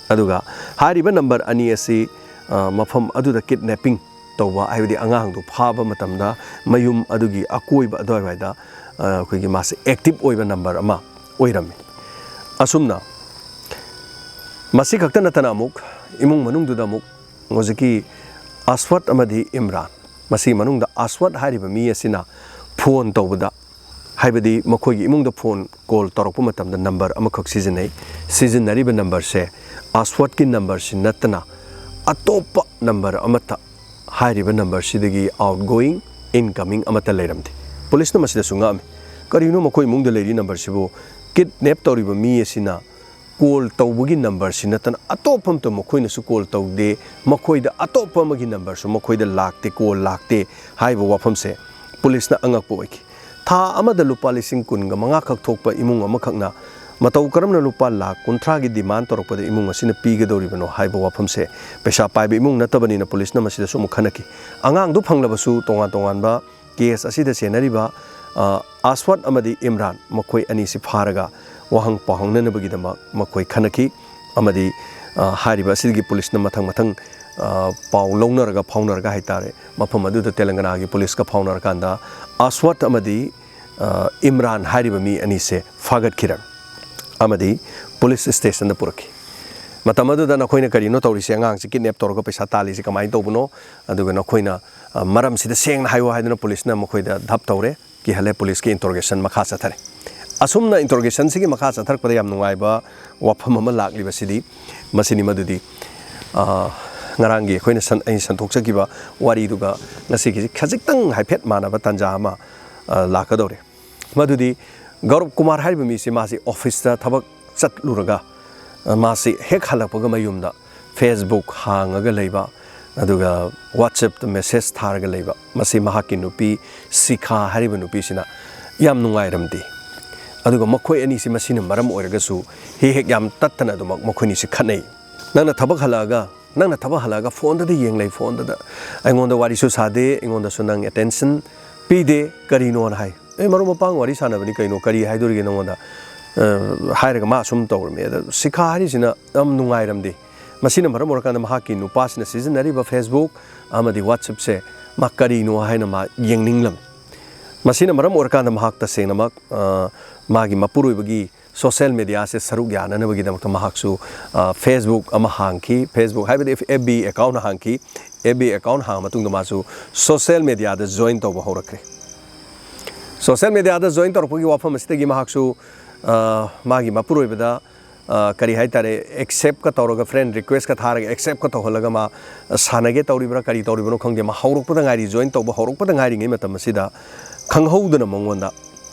ꯑꯗꯨꯒ ꯍꯥꯏꯔꯤꯕ ꯅꯝꯕꯔ ꯑꯅꯤ ꯑꯁꯤ, ꯑ, ꯃꯐꯝ ꯑꯗꯨꯗ ꯀꯤꯗꯅꯦꯄꯤꯡ ꯇꯧꯕ, ꯍꯥꯏꯕꯗꯤ ꯑꯉꯥꯡꯗꯨ ꯐꯥꯕ ꯃꯇꯝꯗ ꯃꯌꯨꯝ ꯑꯗꯨꯒꯤ ꯑꯀꯣꯏꯕ ꯑꯗꯨꯋꯥꯏꯋꯥꯏꯗ, ꯑ, ꯑꯩꯈꯣꯏꯒꯤ ꯃꯥꯁꯦ ꯑꯦꯛꯇꯤꯚ ꯑꯣꯏꯕ ꯅꯝꯕꯔ ꯑꯃ ꯑꯣꯏꯔꯝꯃꯤ꯫ ꯑꯁꯨꯝꯅ ꯃꯁꯤ ꯈꯛꯇ ꯅꯠꯇꯅ ꯑꯃꯨꯛ ꯏꯃꯨꯡ ꯃꯅꯨꯡꯗꯨꯗ ꯑꯃꯨꯛ ꯍꯧꯖꯤꯛꯀꯤ ꯑꯁꯋꯠ ꯑꯃꯗꯤ ꯏꯝꯔꯥꯟ, ꯃꯁꯤꯒꯤ ꯃꯅꯨꯡꯗ ꯑꯁꯋꯠ ꯍꯥꯏꯔꯤꯕ ꯃꯤ ꯑꯁꯤꯅ ꯐꯣꯟ ꯇꯧꯕꯗ, ꯍꯥꯏꯕꯗꯤ ꯃꯈꯣꯏꯒꯤ ꯏꯃꯨꯡꯗ ꯐꯣꯟ ꯀꯣꯜ ꯇꯧꯔꯛꯄ ꯃꯇꯝꯗ ꯅꯝꯕꯔ ꯑꯃꯈꯛ ꯁꯤꯖꯤꯟꯅꯩ꯫ ꯁꯤꯖꯤꯟꯅꯔꯤꯕ ꯅꯝꯕꯔꯁꯦ ꯑꯁꯋꯠꯀꯤ ꯅꯝꯕꯔꯁꯤ ꯅꯠꯇꯅ ꯑꯇꯣꯞꯄ ꯅꯝꯕꯔ ꯑꯃꯠꯇ ꯍꯥꯏꯔꯤꯕ ꯅꯝꯕꯔꯁꯤꯗꯒꯤ ꯑꯥꯎꯠꯒꯣꯌꯤꯡ, ꯏꯟꯀꯃꯤꯡ ꯑꯃꯠꯇ ꯂꯩꯔꯝꯗꯦ꯫ ꯄꯨꯂꯤꯁꯅ ꯃꯁꯤꯗꯁꯨ ꯉꯛꯑꯝꯃꯤ꯫ ꯀꯔꯤꯅꯣ ꯃꯈꯣꯏ ꯏꯃꯨꯡꯗ ꯂꯩꯔꯤ ꯅꯝꯕꯔꯁꯤꯕꯨ? ꯀꯤꯗꯅꯦꯞ ꯇꯧꯔꯤꯕ ꯃꯤ ꯑꯁꯤꯅ ꯀꯣꯜ ꯇꯧꯕꯒꯤ ꯅꯝꯕꯔꯁꯤ ꯅꯠꯇꯅ ꯑꯇꯣꯞꯄ ꯑꯃꯠꯇ ꯃꯈꯣꯏꯅꯁꯨ ꯀꯣꯜ ꯇꯧꯗꯦ, ꯃꯈꯣꯏꯗ ꯑꯇꯣꯞꯄ ꯑꯃꯒꯤ ꯅꯝꯕꯔꯁꯨ ꯃꯈꯣꯏꯗ ꯂꯥꯛꯇꯦ, ꯀꯣꯜ ꯂꯥꯛꯇꯦ ꯍꯥꯏꯕ ꯋꯥꯐꯝꯁꯦ ꯄꯨꯂꯤꯁꯅ ꯑꯉꯛꯄ ꯑꯣꯏꯈꯤ꯫ ꯊꯥ ꯑꯃꯗ ꯂꯨꯄꯥ ꯂꯤꯁꯤꯡ ꯀꯨꯟꯒ ꯃꯉꯥ ꯈꯛ ꯊꯣꯛꯄ ꯏꯃꯨꯡ ꯑꯃꯈꯛꯅ ꯃꯇꯧ ꯀꯔꯝꯅ ꯂꯨꯄꯥ ꯂꯥꯈ ꯀꯨꯟꯊ꯭ꯔꯥꯒꯤ demand ꯇꯧꯔꯛꯄꯗ ꯏꯃꯨꯡ ꯑꯁꯤꯅ ꯄꯤꯒꯗꯧꯔꯤꯕꯅꯣ ꯍꯥꯏꯕ ꯋꯥꯐꯝꯁꯦ, ꯄꯩꯁꯥ ꯄꯥꯏꯕ ꯏꯃꯨꯡ ꯅꯠꯇꯕꯅꯤꯅ ꯄꯨꯂꯤꯁꯅ ꯃꯁꯤꯗꯁꯨ ꯑꯃꯨꯛ ꯈꯟꯅꯈꯤ꯫ ꯑꯉꯥꯡꯗꯨ ꯐꯪꯂꯕꯁꯨ ꯇꯣꯉꯥꯟ ꯇꯣꯉꯥꯟꯕ case ꯑꯁꯤꯗ ꯆꯦꯟꯅꯔꯤꯕ, ꯑ, ꯑꯁꯋꯥꯠ ꯑꯃꯗꯤ ꯏꯝꯔꯥꯟ, ꯃꯈꯣꯏ ꯑꯅꯤꯁꯤ ꯐꯥꯔꯒ ꯋꯥꯍꯪ ꯄꯥꯎꯍꯪꯅꯅꯕꯒꯤꯗꯃꯛ ꯃꯈꯣꯏ ꯈꯟꯅꯈꯤ꯫ ꯑꯃꯗꯤ, ꯑ, ꯍꯥꯏꯔꯤꯕ ꯑꯁꯤꯒꯤ ꯄꯨꯂꯤꯁꯅ ꯃꯊꯪ ꯃꯊꯪ, ꯑ, ꯄꯥꯎ ꯂꯧꯅꯔꯒ, ꯐꯥꯎꯅꯔꯒ ꯍꯥꯏꯇꯥꯔꯦ, ꯃꯐꯝ ꯑꯗꯨꯗ ꯇꯦꯂꯪꯒꯅꯥꯒꯤ ꯄꯨꯂꯤꯁꯀ ꯐꯥꯎꯅꯔꯀꯥꯟꯗ ꯑꯁꯋꯥꯠ ꯑꯃꯗꯤ, ꯑ, ꯏꯝꯔꯥꯟ ꯍꯥꯏꯔꯤꯕ ꯃꯤ ꯑꯅꯤꯁꯦ ꯐꯥꯒꯠꯈꯤꯔꯝꯃꯤ ꯑꯃꯗꯤ ꯄꯨꯂꯤꯁ stationꯗ ꯄꯨꯔꯛꯈꯤ꯫ ꯃꯇꯝ ꯑꯗꯨꯗ "ꯅꯈꯣꯏꯅ ꯀꯔꯤꯅꯣ ꯇꯧꯔꯤꯁꯦ? ꯑꯉꯥꯡꯁꯤ kidnap ꯇꯧꯔꯒ ꯄꯩꯁꯥ ꯇꯥꯜꯂꯤꯁꯦ ꯀꯃꯥꯏꯅ ꯇꯧꯕꯅꯣ? ꯑꯗꯨꯒ ꯅꯈꯣꯏꯅ, ꯑ, ꯃꯔꯝꯁꯤꯗ ꯁꯦꯡꯅ ꯍꯥꯏꯌꯨ" ꯍꯥꯏꯗꯨꯅ ꯄꯨꯂꯤꯁꯅ ꯃꯈꯣꯏꯗ ꯙꯞ ꯇꯧꯔꯦ, ꯀꯤꯍꯜꯂꯦ꯫ ꯄꯨꯂꯤꯁꯀꯤ interrogation ꯃꯈꯥ ꯆꯠꯊꯔꯦ꯫ ꯑꯁꯨꯝꯅ interrogationꯁꯤꯒꯤ ꯃꯈꯥ ꯆꯠꯊꯔꯛꯄꯗ ꯌꯥꯝ ꯅꯨꯡꯉꯥꯏꯕ ꯋꯥꯐꯝ ꯑꯃ ꯂꯥꯛꯂꯤꯕꯁꯤꯗꯤ ꯃꯁꯤꯅꯤ, ꯃꯗꯨꯗꯤ, ꯑ, ꯉꯔꯥꯡꯒꯤ ꯑꯩꯈꯣꯏꯅ ꯁꯟ-, ꯑꯩꯅ ꯁꯟꯗꯣꯛꯆꯈꯤꯕ ꯋꯥꯔꯤꯗꯨꯒ ꯉꯁꯤꯒꯤꯁꯤ ꯈꯖꯤꯛꯇꯪ ꯍꯥꯏꯐꯦꯠ ꯃꯥꯟꯅꯕ ꯇꯥꯟꯖꯥ ꯑꯃ, ꯑ, ꯂꯥꯛꯀꯗꯧꯔꯦ꯫ ꯃꯗꯨꯗꯤ ꯒꯧꯔꯕ ꯀꯨꯃꯥꯔ ꯍꯥꯏꯔꯤꯕ ꯃꯤꯁꯤ, ꯃꯥꯁꯤ officeꯇ ꯊꯕꯛ ꯆꯠꯂꯨꯔꯒ, ꯑ, ꯃꯥꯁꯤ ꯍꯦꯛ ꯍꯜꯂꯛꯄꯒ ꯃꯌꯨꯝꯗ Facebook ꯍꯥꯡꯉꯒ ꯂꯩꯕ, ꯑꯗꯨꯒ WhatsAppꯇ message ꯊꯥꯔꯒ ꯂꯩꯕ, ꯃꯁꯤ ꯃꯍꯥꯛꯀꯤ ꯅꯨꯄꯤ ꯁꯤꯈꯥ ꯍꯥꯏꯔꯤꯕ ꯅꯨꯄꯤꯁꯤꯅ ꯌꯥꯝ ꯅꯨꯡꯉꯥꯏꯔꯝꯗꯦ꯫ ꯑꯗꯨꯒ ꯃꯈꯣꯏ ꯑꯅꯤꯁꯤ ꯃꯁꯤꯅ ꯃꯔꯝ ꯑꯣꯏꯔꯒꯁꯨ ꯍꯦꯛ ꯍꯦꯛ ꯌꯥꯝ ꯇꯠꯇꯅ ꯑꯗꯨꯃꯛ ꯃꯈꯣꯏꯅꯤꯁꯤ ꯈꯠꯅꯩ꯫ "ꯅꯪꯅ ꯊꯕꯛ ꯍꯜꯂꯛꯑꯒ, ꯅꯪꯅ ꯊꯕꯛ ꯍꯜꯂꯛꯑꯒ phoneꯗꯗ ꯌꯦꯡ ꯂꯩ, phoneꯗꯗ ꯑꯩꯉꯣꯟꯗ ꯋꯥꯔꯤꯁꯨ ꯁꯥꯗꯦ, ꯑꯩꯉꯣꯟꯗꯁꯨ ꯅꯪ attention ꯄꯤꯗꯦ, ꯀꯔꯤꯅꯣꯅ?" ꯍꯥꯏ꯫ "ꯑꯦ, ꯃꯔꯨꯞ ꯃꯄꯥꯡ ꯋꯥꯔꯤ ꯁꯥꯟꯅꯕꯅꯤ ꯀꯩꯅꯣ, ꯀꯔꯤ ꯍꯥꯏꯗꯣꯔꯤꯒꯦ ꯅꯉꯣꯟꯗ?" ꯑ, ꯍꯥꯏꯔꯒ ꯃꯥ ꯑꯁꯨꯝ ꯇꯧꯔꯝꯃꯤ꯫ ꯑꯗ ꯁꯤꯈꯥ ꯍꯥꯏꯔꯤꯁꯤꯅ ꯌꯥꯝ ꯅꯨꯡꯉꯥꯏꯔꯝꯗꯦ꯫ ꯃꯁꯤꯅ ꯃꯔꯝ ꯑꯣꯏꯔꯀꯥꯟꯗ ꯃꯍꯥꯛꯀꯤ ꯅꯨꯄꯥꯁꯤꯅ ꯁꯤꯖꯤꯟꯅꯔꯤꯕ Facebook ꯑꯃꯗꯤ WhatsAppꯁꯦ ꯃꯥ ꯀꯔꯤꯅꯣ ꯍꯥꯏꯅ ꯃꯥ ꯌꯦꯡꯅꯤꯡꯂꯝꯃꯤ꯫ ꯃꯁꯤꯅ ꯃꯔꯝ ꯑꯣꯏꯔꯀꯥꯟꯗ ꯃꯍꯥꯛ ꯇꯁꯦꯡꯅꯃꯛ, ꯑ, ꯃꯥꯒꯤ ꯃꯄꯨꯔꯣꯏꯕꯒꯤ social mediaꯁꯦ ꯁꯔꯨꯛ ꯌꯥꯅꯅꯕꯒꯤꯗꯃꯛꯇ ꯃꯍꯥꯛꯁꯨ, ꯑ, Facebook ꯑꯃ ꯍꯥꯡꯈꯤ꯫ Facebook ꯍꯥꯏꯕꯗꯤ FB account ꯍꯥꯡꯈꯤ꯫ FB account ꯍꯥꯡꯉ ꯃꯇꯨꯡꯗ ꯃꯥꯁꯨ social mediaꯗ join ꯇꯧꯕ ꯍꯧꯔꯛꯈ꯭ꯔꯦ꯫ Social mediaꯗ join ꯇꯧꯔꯛꯄꯒꯤ ꯋꯥꯐꯝ ꯑꯁꯤꯗꯒꯤ ꯃꯍꯥꯛꯁꯨ, ꯑ, ꯃꯥꯒꯤ ꯃꯄꯨꯔꯣꯏꯕꯗ, ꯑ, ꯀꯔꯤ ꯍꯥꯏꯇꯥꯔꯦ, acceptꯀ ꯇꯧꯔꯒ, friend requestꯀ ꯊꯥꯔꯒ, acceptꯀ ꯇꯧꯍꯜꯂꯒ ꯃꯥ ꯁꯥꯟꯅꯒꯦ ꯇꯧꯔꯤꯕ꯭ꯔꯥ, ꯀꯔꯤ ꯇꯧꯔꯤꯕꯅꯣ ꯈꯪꯗꯦ, ꯃꯥ ꯍꯧꯔꯛꯄꯗ ꯉꯥꯏꯔꯤ, join ꯇꯧꯕ ꯍꯧꯔꯛꯄꯗ ꯉꯥꯏꯔꯤꯉꯩ ꯃꯇꯝ ꯑꯁꯤꯗ ꯈꯪꯍꯧꯗꯅ ꯃꯉꯣꯟꯗ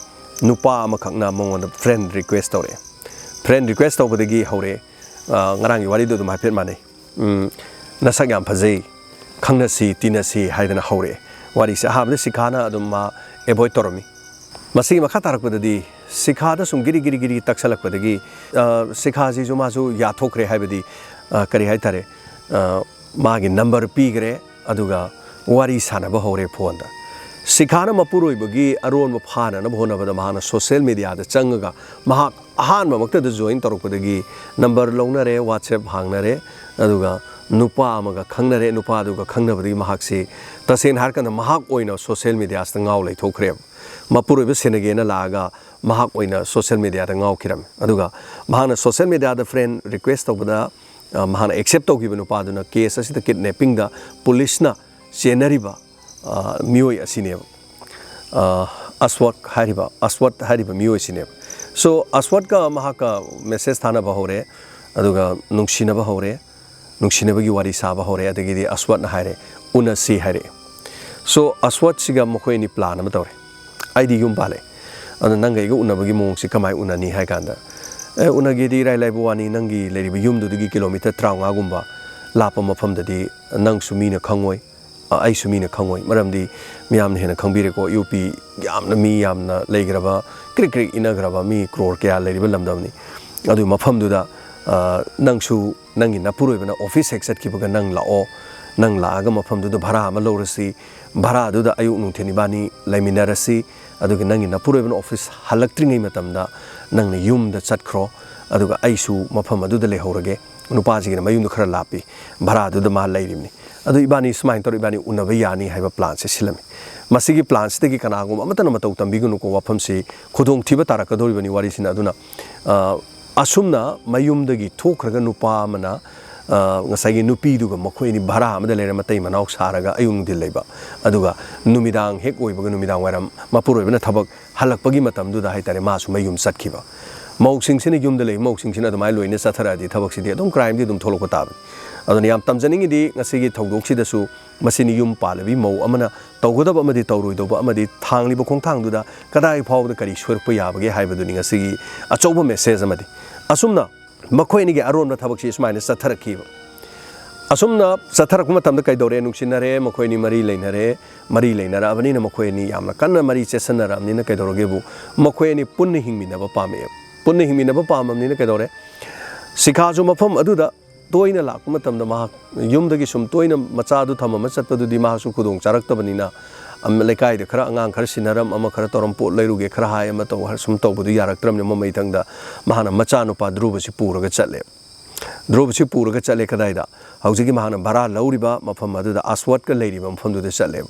ꯅꯨꯄꯥ ꯑꯃꯈꯛꯅ ꯃꯉꯣꯟꯗ friend request ꯇꯧꯔꯛꯑꯦ꯫ Friend request ꯇꯧꯕꯗꯒꯤ ꯍꯧꯔꯛꯑꯦ꯫ ꯑ, ꯉꯔꯥꯡꯒꯤ ꯋꯥꯔꯤꯗꯣ ꯑꯗꯨꯝ ꯍꯥꯏꯐꯦꯠ ꯃꯥꯟꯅꯩ꯫ "ꯎꯝ, ꯅꯁꯛ ꯌꯥꯝ ꯐꯖꯩ, ꯈꯪꯅꯁꯤ, ꯇꯤꯟꯅꯁꯤ" ꯍꯥꯏꯗꯅ ꯍꯧꯔꯛꯑꯦ ꯋꯥꯔꯤꯁꯦ꯫ ꯑꯍꯥꯟꯕꯗ ꯁꯤꯈꯥꯅ ꯑꯗꯨꯝ ꯃꯥ avoid ꯇꯧꯔꯝꯃꯤ꯫ ꯃꯁꯤꯒꯤ ꯃꯈꯥ ꯇꯥꯔꯛꯄꯗꯗꯤ ꯁꯤꯈꯥꯗ ꯁꯨꯝ ꯒꯤꯔꯤ ꯒꯤꯔꯤ ꯒꯤꯔꯤ ꯇꯛꯁꯜꯂꯛꯄꯗꯒꯤ, ꯑ, ꯁꯤꯈꯥꯁꯤꯁꯨ ꯃꯥꯁꯨ ꯌꯥꯊꯣꯛꯈ꯭ꯔꯦ, ꯍꯥꯏꯕꯗꯤ, ꯑ, ꯀꯔꯤ ꯍꯥꯏꯇꯥꯔꯦ, ꯑ, ꯃꯥꯒꯤ ꯅꯝꯕꯔ ꯄꯤꯈ꯭ꯔꯦ, ꯑꯗꯨꯒ ꯋꯥꯔꯤ ꯁꯥꯟꯅꯕ ꯍꯧꯔꯦ ꯐꯣꯟꯗ꯫ ꯁꯤꯈꯥꯅ ꯃꯄꯨꯔꯣꯏꯕꯒꯤ ꯑꯔꯣꯟꯕ ꯐꯥꯅꯅꯕ ꯍꯣꯠꯅꯕꯗ ꯃꯍꯥꯛꯅ ꯁꯣꯁꯦꯜ ꯃꯤꯗꯤꯌꯥꯗ ꯆꯪꯉꯒ, ꯃꯍꯥꯛ ꯑꯍꯥꯟꯕꯃꯛꯇꯗ ꯖꯣꯏꯟ ꯇꯧꯔꯛꯄꯗꯒꯤ ꯅꯝꯕꯔ ꯂꯧꯅꯔꯦ, ꯋꯥꯆꯦꯞ ꯍꯥꯡꯅꯔꯦ, ꯑꯗꯨꯒ ꯅꯨꯄꯥ ꯑꯃꯒ ꯈꯪꯅꯔꯦ꯫ ꯅꯨꯄꯥꯗꯨꯒ ꯈꯪꯅꯕꯗꯒꯤ ꯃꯍꯥꯛꯁꯤ, ꯇꯁꯦꯡꯅ ꯍꯥꯏꯔꯀꯥꯟꯗ, ꯃꯍꯥꯛ ꯑꯣꯏꯅ ꯁꯣꯁꯦꯜ ꯃꯤꯗꯤꯌꯥꯁꯤꯗ ꯉꯥꯎ ꯂꯩꯊꯣꯛꯈ꯭ꯔꯦꯕ꯫ ꯃꯄꯨꯔꯣꯏꯕ ꯁꯦꯟꯅꯒꯦꯅ ꯂꯥꯛꯑꯒ ꯃꯍꯥꯛ ꯑꯣꯏꯅ ꯁꯣꯁꯦꯜ ꯃꯤꯗꯤꯌꯥꯗ ꯉꯥꯎꯈꯤꯔꯝꯃꯤ꯫ ꯑꯗꯨꯒ ꯃꯍꯥꯛꯅ ꯁꯣꯁꯦꯜ ꯃꯤꯗꯤꯌꯥꯗ ꯐ꯭ꯔꯦꯟ ꯔꯤꯀ꯭ꯋꯦꯁ ꯇꯧꯕꯗ, ꯑ, ꯃꯍꯥꯛꯅ ꯑꯦꯛꯁꯦꯞ ꯇꯧꯈꯤꯕ ꯅꯨꯄꯥꯗꯨꯅ ꯀꯦꯁ ꯑꯁꯤꯗ ꯀꯤꯗꯅꯦꯄꯤꯡꯗ ꯄꯨꯂꯤꯁꯅ ꯆꯦꯟꯅꯔꯤꯕ, ꯑ, ꯃꯤꯑꯣꯏ ꯑꯁꯤꯅꯦꯕ꯫ ꯑ, ꯑꯁꯋꯠ ꯍꯥꯏꯔꯤꯕ, ꯑꯁꯋꯠ ꯍꯥꯏꯔꯤꯕ ꯃꯤꯑꯣꯏꯁꯤꯅꯦꯕ꯫ So, ꯑꯁꯋꯠꯀ ꯃꯍꯥꯛꯀ ꯃꯦꯁꯦꯖ ꯊꯥꯅꯕ ꯍꯧꯔꯦ, ꯑꯗꯨꯒ ꯅꯨꯡꯁꯤꯅꯕ ꯍꯧꯔꯦ, ꯅꯨꯡꯁꯤꯅꯕꯒꯤ ꯋꯥꯔꯤ ꯁꯥꯕ ꯍꯧꯔꯦ꯫ ꯑꯗꯒꯤꯗꯤ ꯑꯁꯋꯠꯅ ꯍꯥꯏꯔꯦ, "ꯎꯅꯁꯤ" ꯍꯥꯏꯔꯛꯑꯦ꯫ So, ꯑꯁꯋꯠꯁꯤꯒ ꯃꯈꯣꯏ ꯑꯅꯤ ꯄ꯭ꯂꯥꯟ ꯑꯃ ꯇꯧꯔꯦ꯫ ꯑꯩꯗꯤ ꯌꯨꯝ ꯄꯥꯜꯂꯦ, ꯑꯗꯣ ꯅꯪꯒ ꯑꯩꯒ ꯎꯅꯕꯒꯤ ꯃꯑꯣꯡꯁꯤ ꯀꯃꯥꯏꯅ ꯎꯅꯅꯤ ꯍꯥꯏ ꯀꯥꯟꯗ, "ꯑꯦ, ꯎꯅꯒꯦꯗꯤ ꯏꯔꯥꯏ ꯂꯥꯏꯕ ꯋꯥꯅꯤ, ꯅꯪꯒꯤ ꯂꯩꯔꯤꯕ ꯌꯨꯝꯗꯨꯗꯒꯤ ꯀꯤꯂꯣꯃꯤꯇꯔ ꯇꯔꯥꯃꯉꯥꯒꯨꯝꯕ ꯂꯥꯞꯄ ꯃꯐꯝꯗꯗꯤ ꯅꯪꯁꯨ ꯃꯤꯅ ꯈꯪꯉꯣꯏ, ꯑ, ꯑꯩꯁꯨ ꯃꯤꯅ ꯈꯪꯉꯣꯏ, ꯃꯔꯝꯗꯤ ꯃꯤꯌꯥꯝꯅ ꯍꯦꯟꯅ ꯈꯪꯕꯤꯔꯦꯀꯣ, ꯌꯨ ꯄꯤ ꯌꯥꯝꯅ ꯃꯤ ꯌꯥꯝꯅ ꯂꯩꯈ꯭ꯔꯕ, ꯀ꯭ꯔꯤꯛ ꯀ꯭ꯔꯤꯛ ꯏꯟꯅꯈ꯭ꯔꯕ ꯃꯤ ꯀ꯭ꯔꯣꯔ ꯀꯌꯥ ꯂꯩꯔꯤꯕ ꯂꯝꯗꯝꯅꯤ꯫ ꯑꯗꯨ ꯃꯐꯝꯗꯨꯗ, ꯑ, ꯅꯪꯁꯨ ꯅꯪꯒꯤ ꯅꯄꯨꯔꯣꯏꯕꯅ ꯑꯣꯐꯤꯁ ꯍꯦꯛ ꯆꯠꯈꯤꯕꯒ ꯅꯪ ꯂꯥꯛꯑꯣ, ꯅꯪ ꯂꯥꯛꯑꯒ ꯃꯐꯝꯗꯨꯗ ꯚꯔꯥ ꯑꯃ ꯂꯧꯔꯁꯤ, ꯚꯔꯥꯗꯨꯗ ꯑꯌꯨꯛ ꯅꯨꯡꯊꯤꯜ ꯏꯕꯥꯅꯤ ꯂꯩꯃꯤꯟꯅꯔꯁꯤ, ꯑꯗꯨꯒ ꯅꯪꯒꯤ ꯅꯄꯨꯔꯣꯏꯕꯅ ꯑꯣꯐꯤꯁ ꯍꯜꯂꯛꯇ꯭ꯔꯤꯉꯩ ꯃꯇꯝꯗ ꯅꯪꯅ ꯌꯨꯝꯗ ꯆꯠꯈ꯭ꯔꯣ, ꯑꯗꯨꯒ ꯑꯩꯁꯨ ꯃꯐꯝ ꯑꯗꯨꯗ ꯂꯩꯍꯧꯔꯒꯦ"꯫ ꯅꯨꯄꯥꯁꯤꯒꯤꯅ ꯃꯌꯨꯝꯗꯣ ꯈꯔ ꯂꯥꯞꯄꯤ, ꯚꯔꯥꯗꯨꯗ ꯃꯥ ꯂꯩꯔꯤꯕꯅꯤ꯫ "ꯑꯗꯨ ꯏꯕꯥꯅꯤ ꯁꯨꯃꯥꯏꯅ ꯇꯧꯔ ꯏꯕꯥꯅꯤ ꯎꯅꯕ ꯌꯥꯅꯤ" ꯍꯥꯏꯕ ꯄ꯭ꯂꯥꯟꯁꯦ ꯁꯤꯜꯂꯝꯃꯤ꯫ ꯃꯁꯤꯒꯤ ꯄ꯭ꯂꯥꯟꯁꯤꯗꯒꯤ ꯀꯅꯥꯒꯨꯝꯕ ꯑꯃꯠꯇꯅ ꯃꯇꯧ ꯇꯝꯕꯤꯒꯅꯨꯀꯣ, ꯋꯥꯐꯝꯁꯤ ꯈꯨꯗꯣꯡꯊꯤꯕ ꯇꯥꯔꯛꯀꯗꯧꯔꯤꯕꯅꯤ ꯋꯥꯔꯤꯁꯤꯅ꯫ ꯑꯗꯨꯅ, ꯑ, ꯑꯁꯨꯝꯅ ꯃꯌꯨꯝꯗꯒꯤ ꯊꯣꯛꯈ꯭ꯔꯒ ꯅꯨꯄꯥ ꯑꯃꯅ, ꯑ, ꯉꯁꯥꯏꯒꯤ ꯅꯨꯄꯤꯗꯨꯒ ꯃꯈꯣꯏ ꯑꯅꯤ ꯚꯔꯥ ꯑꯃꯗ ꯂꯩꯔ ꯃꯇꯩ ꯃꯅꯥꯎ ꯁꯥꯔꯒ ꯑꯌꯨꯛ ꯅꯨꯡꯊꯤꯜ ꯂꯩꯕ, ꯑꯗꯨꯒ ꯅꯨꯃꯤꯗꯥꯡ ꯍꯦꯛ ꯑꯣꯏꯕꯒ ꯅꯨꯃꯤꯗꯥꯡ ꯋꯥꯏꯔꯝ ꯃꯄꯨꯔꯣꯏꯕꯅ ꯊꯕꯛ ꯍꯜꯂꯛꯄꯒꯤ ꯃꯇꯝꯗꯨꯗ ꯍꯥꯏꯇꯥꯔꯦ, ꯃꯥꯁꯨ ꯃꯌꯨꯝ ꯆꯠꯈꯤꯕ꯫ ꯃꯧꯁꯤꯡꯁꯤꯅ, ꯌꯨꯝꯗ ꯂꯩꯕ ꯃꯧꯁꯤꯡꯁꯤꯅ ꯑꯗꯨꯃꯥꯏꯅ ꯂꯣꯏꯅ ꯆꯠꯊꯔꯛꯑꯗꯤ ꯊꯕꯛꯁꯤꯗꯤ ꯑꯗꯨꯝ ꯀ꯭ꯔꯥꯏꯝꯗꯤ ꯑꯗꯨꯝ ꯊꯣꯛꯂꯛꯄ ꯇꯥꯕꯅꯤ꯫ ꯑꯗꯨꯅ ꯌꯥꯝ ꯇꯝꯖꯅꯤꯡꯉꯤꯗꯤ ꯉꯁꯤꯒꯤ ꯊꯧꯗꯣꯛꯁꯤꯗꯁꯨ ꯃꯁꯤꯅꯤ ꯌꯨꯝ ꯄꯥꯜꯂꯕꯤ ꯃꯧ ꯑꯃꯅ ꯇꯧꯒꯗꯕ ꯑꯃꯗꯤ ꯇꯧꯔꯣꯏꯗꯧꯕ ꯑꯃꯗꯤ ꯊꯥꯡꯂꯤꯕ ꯈꯣꯡꯊꯥꯡꯗꯨꯗ ꯀꯗꯥꯏ ꯐꯥꯎꯕꯗ ꯀꯔꯤ ꯁꯣꯏꯔꯛꯄ ꯌꯥꯕꯒꯦ ꯍꯥꯏꯕꯗꯨꯅꯤ ꯉꯁꯤꯒꯤ ꯑꯆꯧꯕ ꯃꯦꯁꯦꯖ ꯑꯃꯗꯤ꯫ ꯑꯁꯨꯝꯅ ꯃꯈꯣꯏ ꯑꯅꯤꯒꯤ ꯑꯔꯣꯟꯕ ꯊꯕꯛꯁꯤ ꯁꯨꯃꯥꯏꯅ ꯆꯠꯊꯔꯛꯈꯤꯕ꯫ ꯑꯁꯨꯝꯅ ꯆꯠꯊꯔꯛꯄ ꯃꯇꯝꯗ ꯀꯩꯗꯧꯔꯦ? ꯅꯨꯡꯁꯤꯅꯔꯦ, ꯃꯈꯣꯏ ꯑꯅꯤ ꯃꯔꯤ ꯂꯩꯅꯔꯦ꯫ ꯃꯔꯤ ꯂꯩꯅꯔꯛꯑꯕꯅꯤꯅ ꯃꯈꯣꯏ ꯑꯅꯤ ꯌꯥꯝꯅ ꯀꯟꯅ ꯃꯔꯤ ꯆꯦꯠꯁꯟꯅꯔꯛꯑꯕꯅꯤꯅ ꯀꯩꯗꯧꯔꯒꯦꯕꯨ, ꯃꯈꯣꯏ ꯑꯅꯤ ꯄꯨꯟꯅ ꯍꯤꯡꯃꯤꯟꯅꯕ ꯄꯥꯝꯃꯛꯑꯦ꯫ ꯄꯨꯟꯅ ꯍꯤꯡꯃꯤꯟꯅꯕ ꯄꯥꯝꯃꯕꯅꯤꯅ ꯀꯩꯗꯧꯔꯦ? ꯁꯤꯈꯥꯁꯨ ꯃꯐꯝ ꯑꯗꯨꯗ ꯇꯣꯏꯅ ꯂꯥꯛꯄ ꯃꯇꯝꯗ ꯃꯍꯥꯛ ꯌꯨꯝꯗꯒꯤ ꯁꯨꯝ ꯇꯣꯏꯅ ꯃꯆꯥꯗꯨ ꯊꯝꯃꯝꯃ ꯆꯠꯄꯗꯨꯗꯤ ꯃꯍꯥꯛꯁꯨ ꯈꯨꯗꯣꯡ ꯆꯥꯔꯛꯇꯕꯅꯤꯅ, ꯑꯝ, ꯂꯩꯀꯥꯏꯗ ꯈꯔ ꯑꯉꯥꯡ ꯈꯔ ꯁꯤꯟꯅꯔꯝ, ꯑꯃ ꯈꯔ ꯇꯧꯔꯝ, ꯄꯣꯠ ꯂꯩꯔꯨꯒꯦ ꯈꯔ ꯍꯥꯏ, ꯑꯃ ꯇꯧ ꯍꯥꯏ, ꯁꯨꯝ ꯇꯧꯕꯗꯨ ꯌꯥꯔꯛꯇ꯭ꯔꯕꯅꯤꯅ ꯃꯃꯩꯊꯪꯗ ꯃꯍꯥꯛꯅ ꯃꯆꯥꯅꯨꯄꯥ ꯙ꯭ꯔꯨꯕꯁꯤ ꯄꯨꯔꯒ ꯆꯠꯂꯦ꯫ ꯙ꯭ꯔꯨꯕꯁꯤ ꯄꯨꯔꯒ ꯆꯠꯂꯦ ꯀꯗꯥꯏꯗ? ꯍꯧꯖꯤꯛꯀꯤ ꯃꯍꯥꯛꯅ ꯚꯔꯥ ꯂꯧꯔꯤꯕ ꯃꯐꯝ ꯑꯗꯨꯗ, ꯑꯁꯋꯠꯀ ꯂꯩꯔꯤꯕ ꯃꯐꯝꯗꯨꯗ ꯆꯠꯂꯦꯕ꯫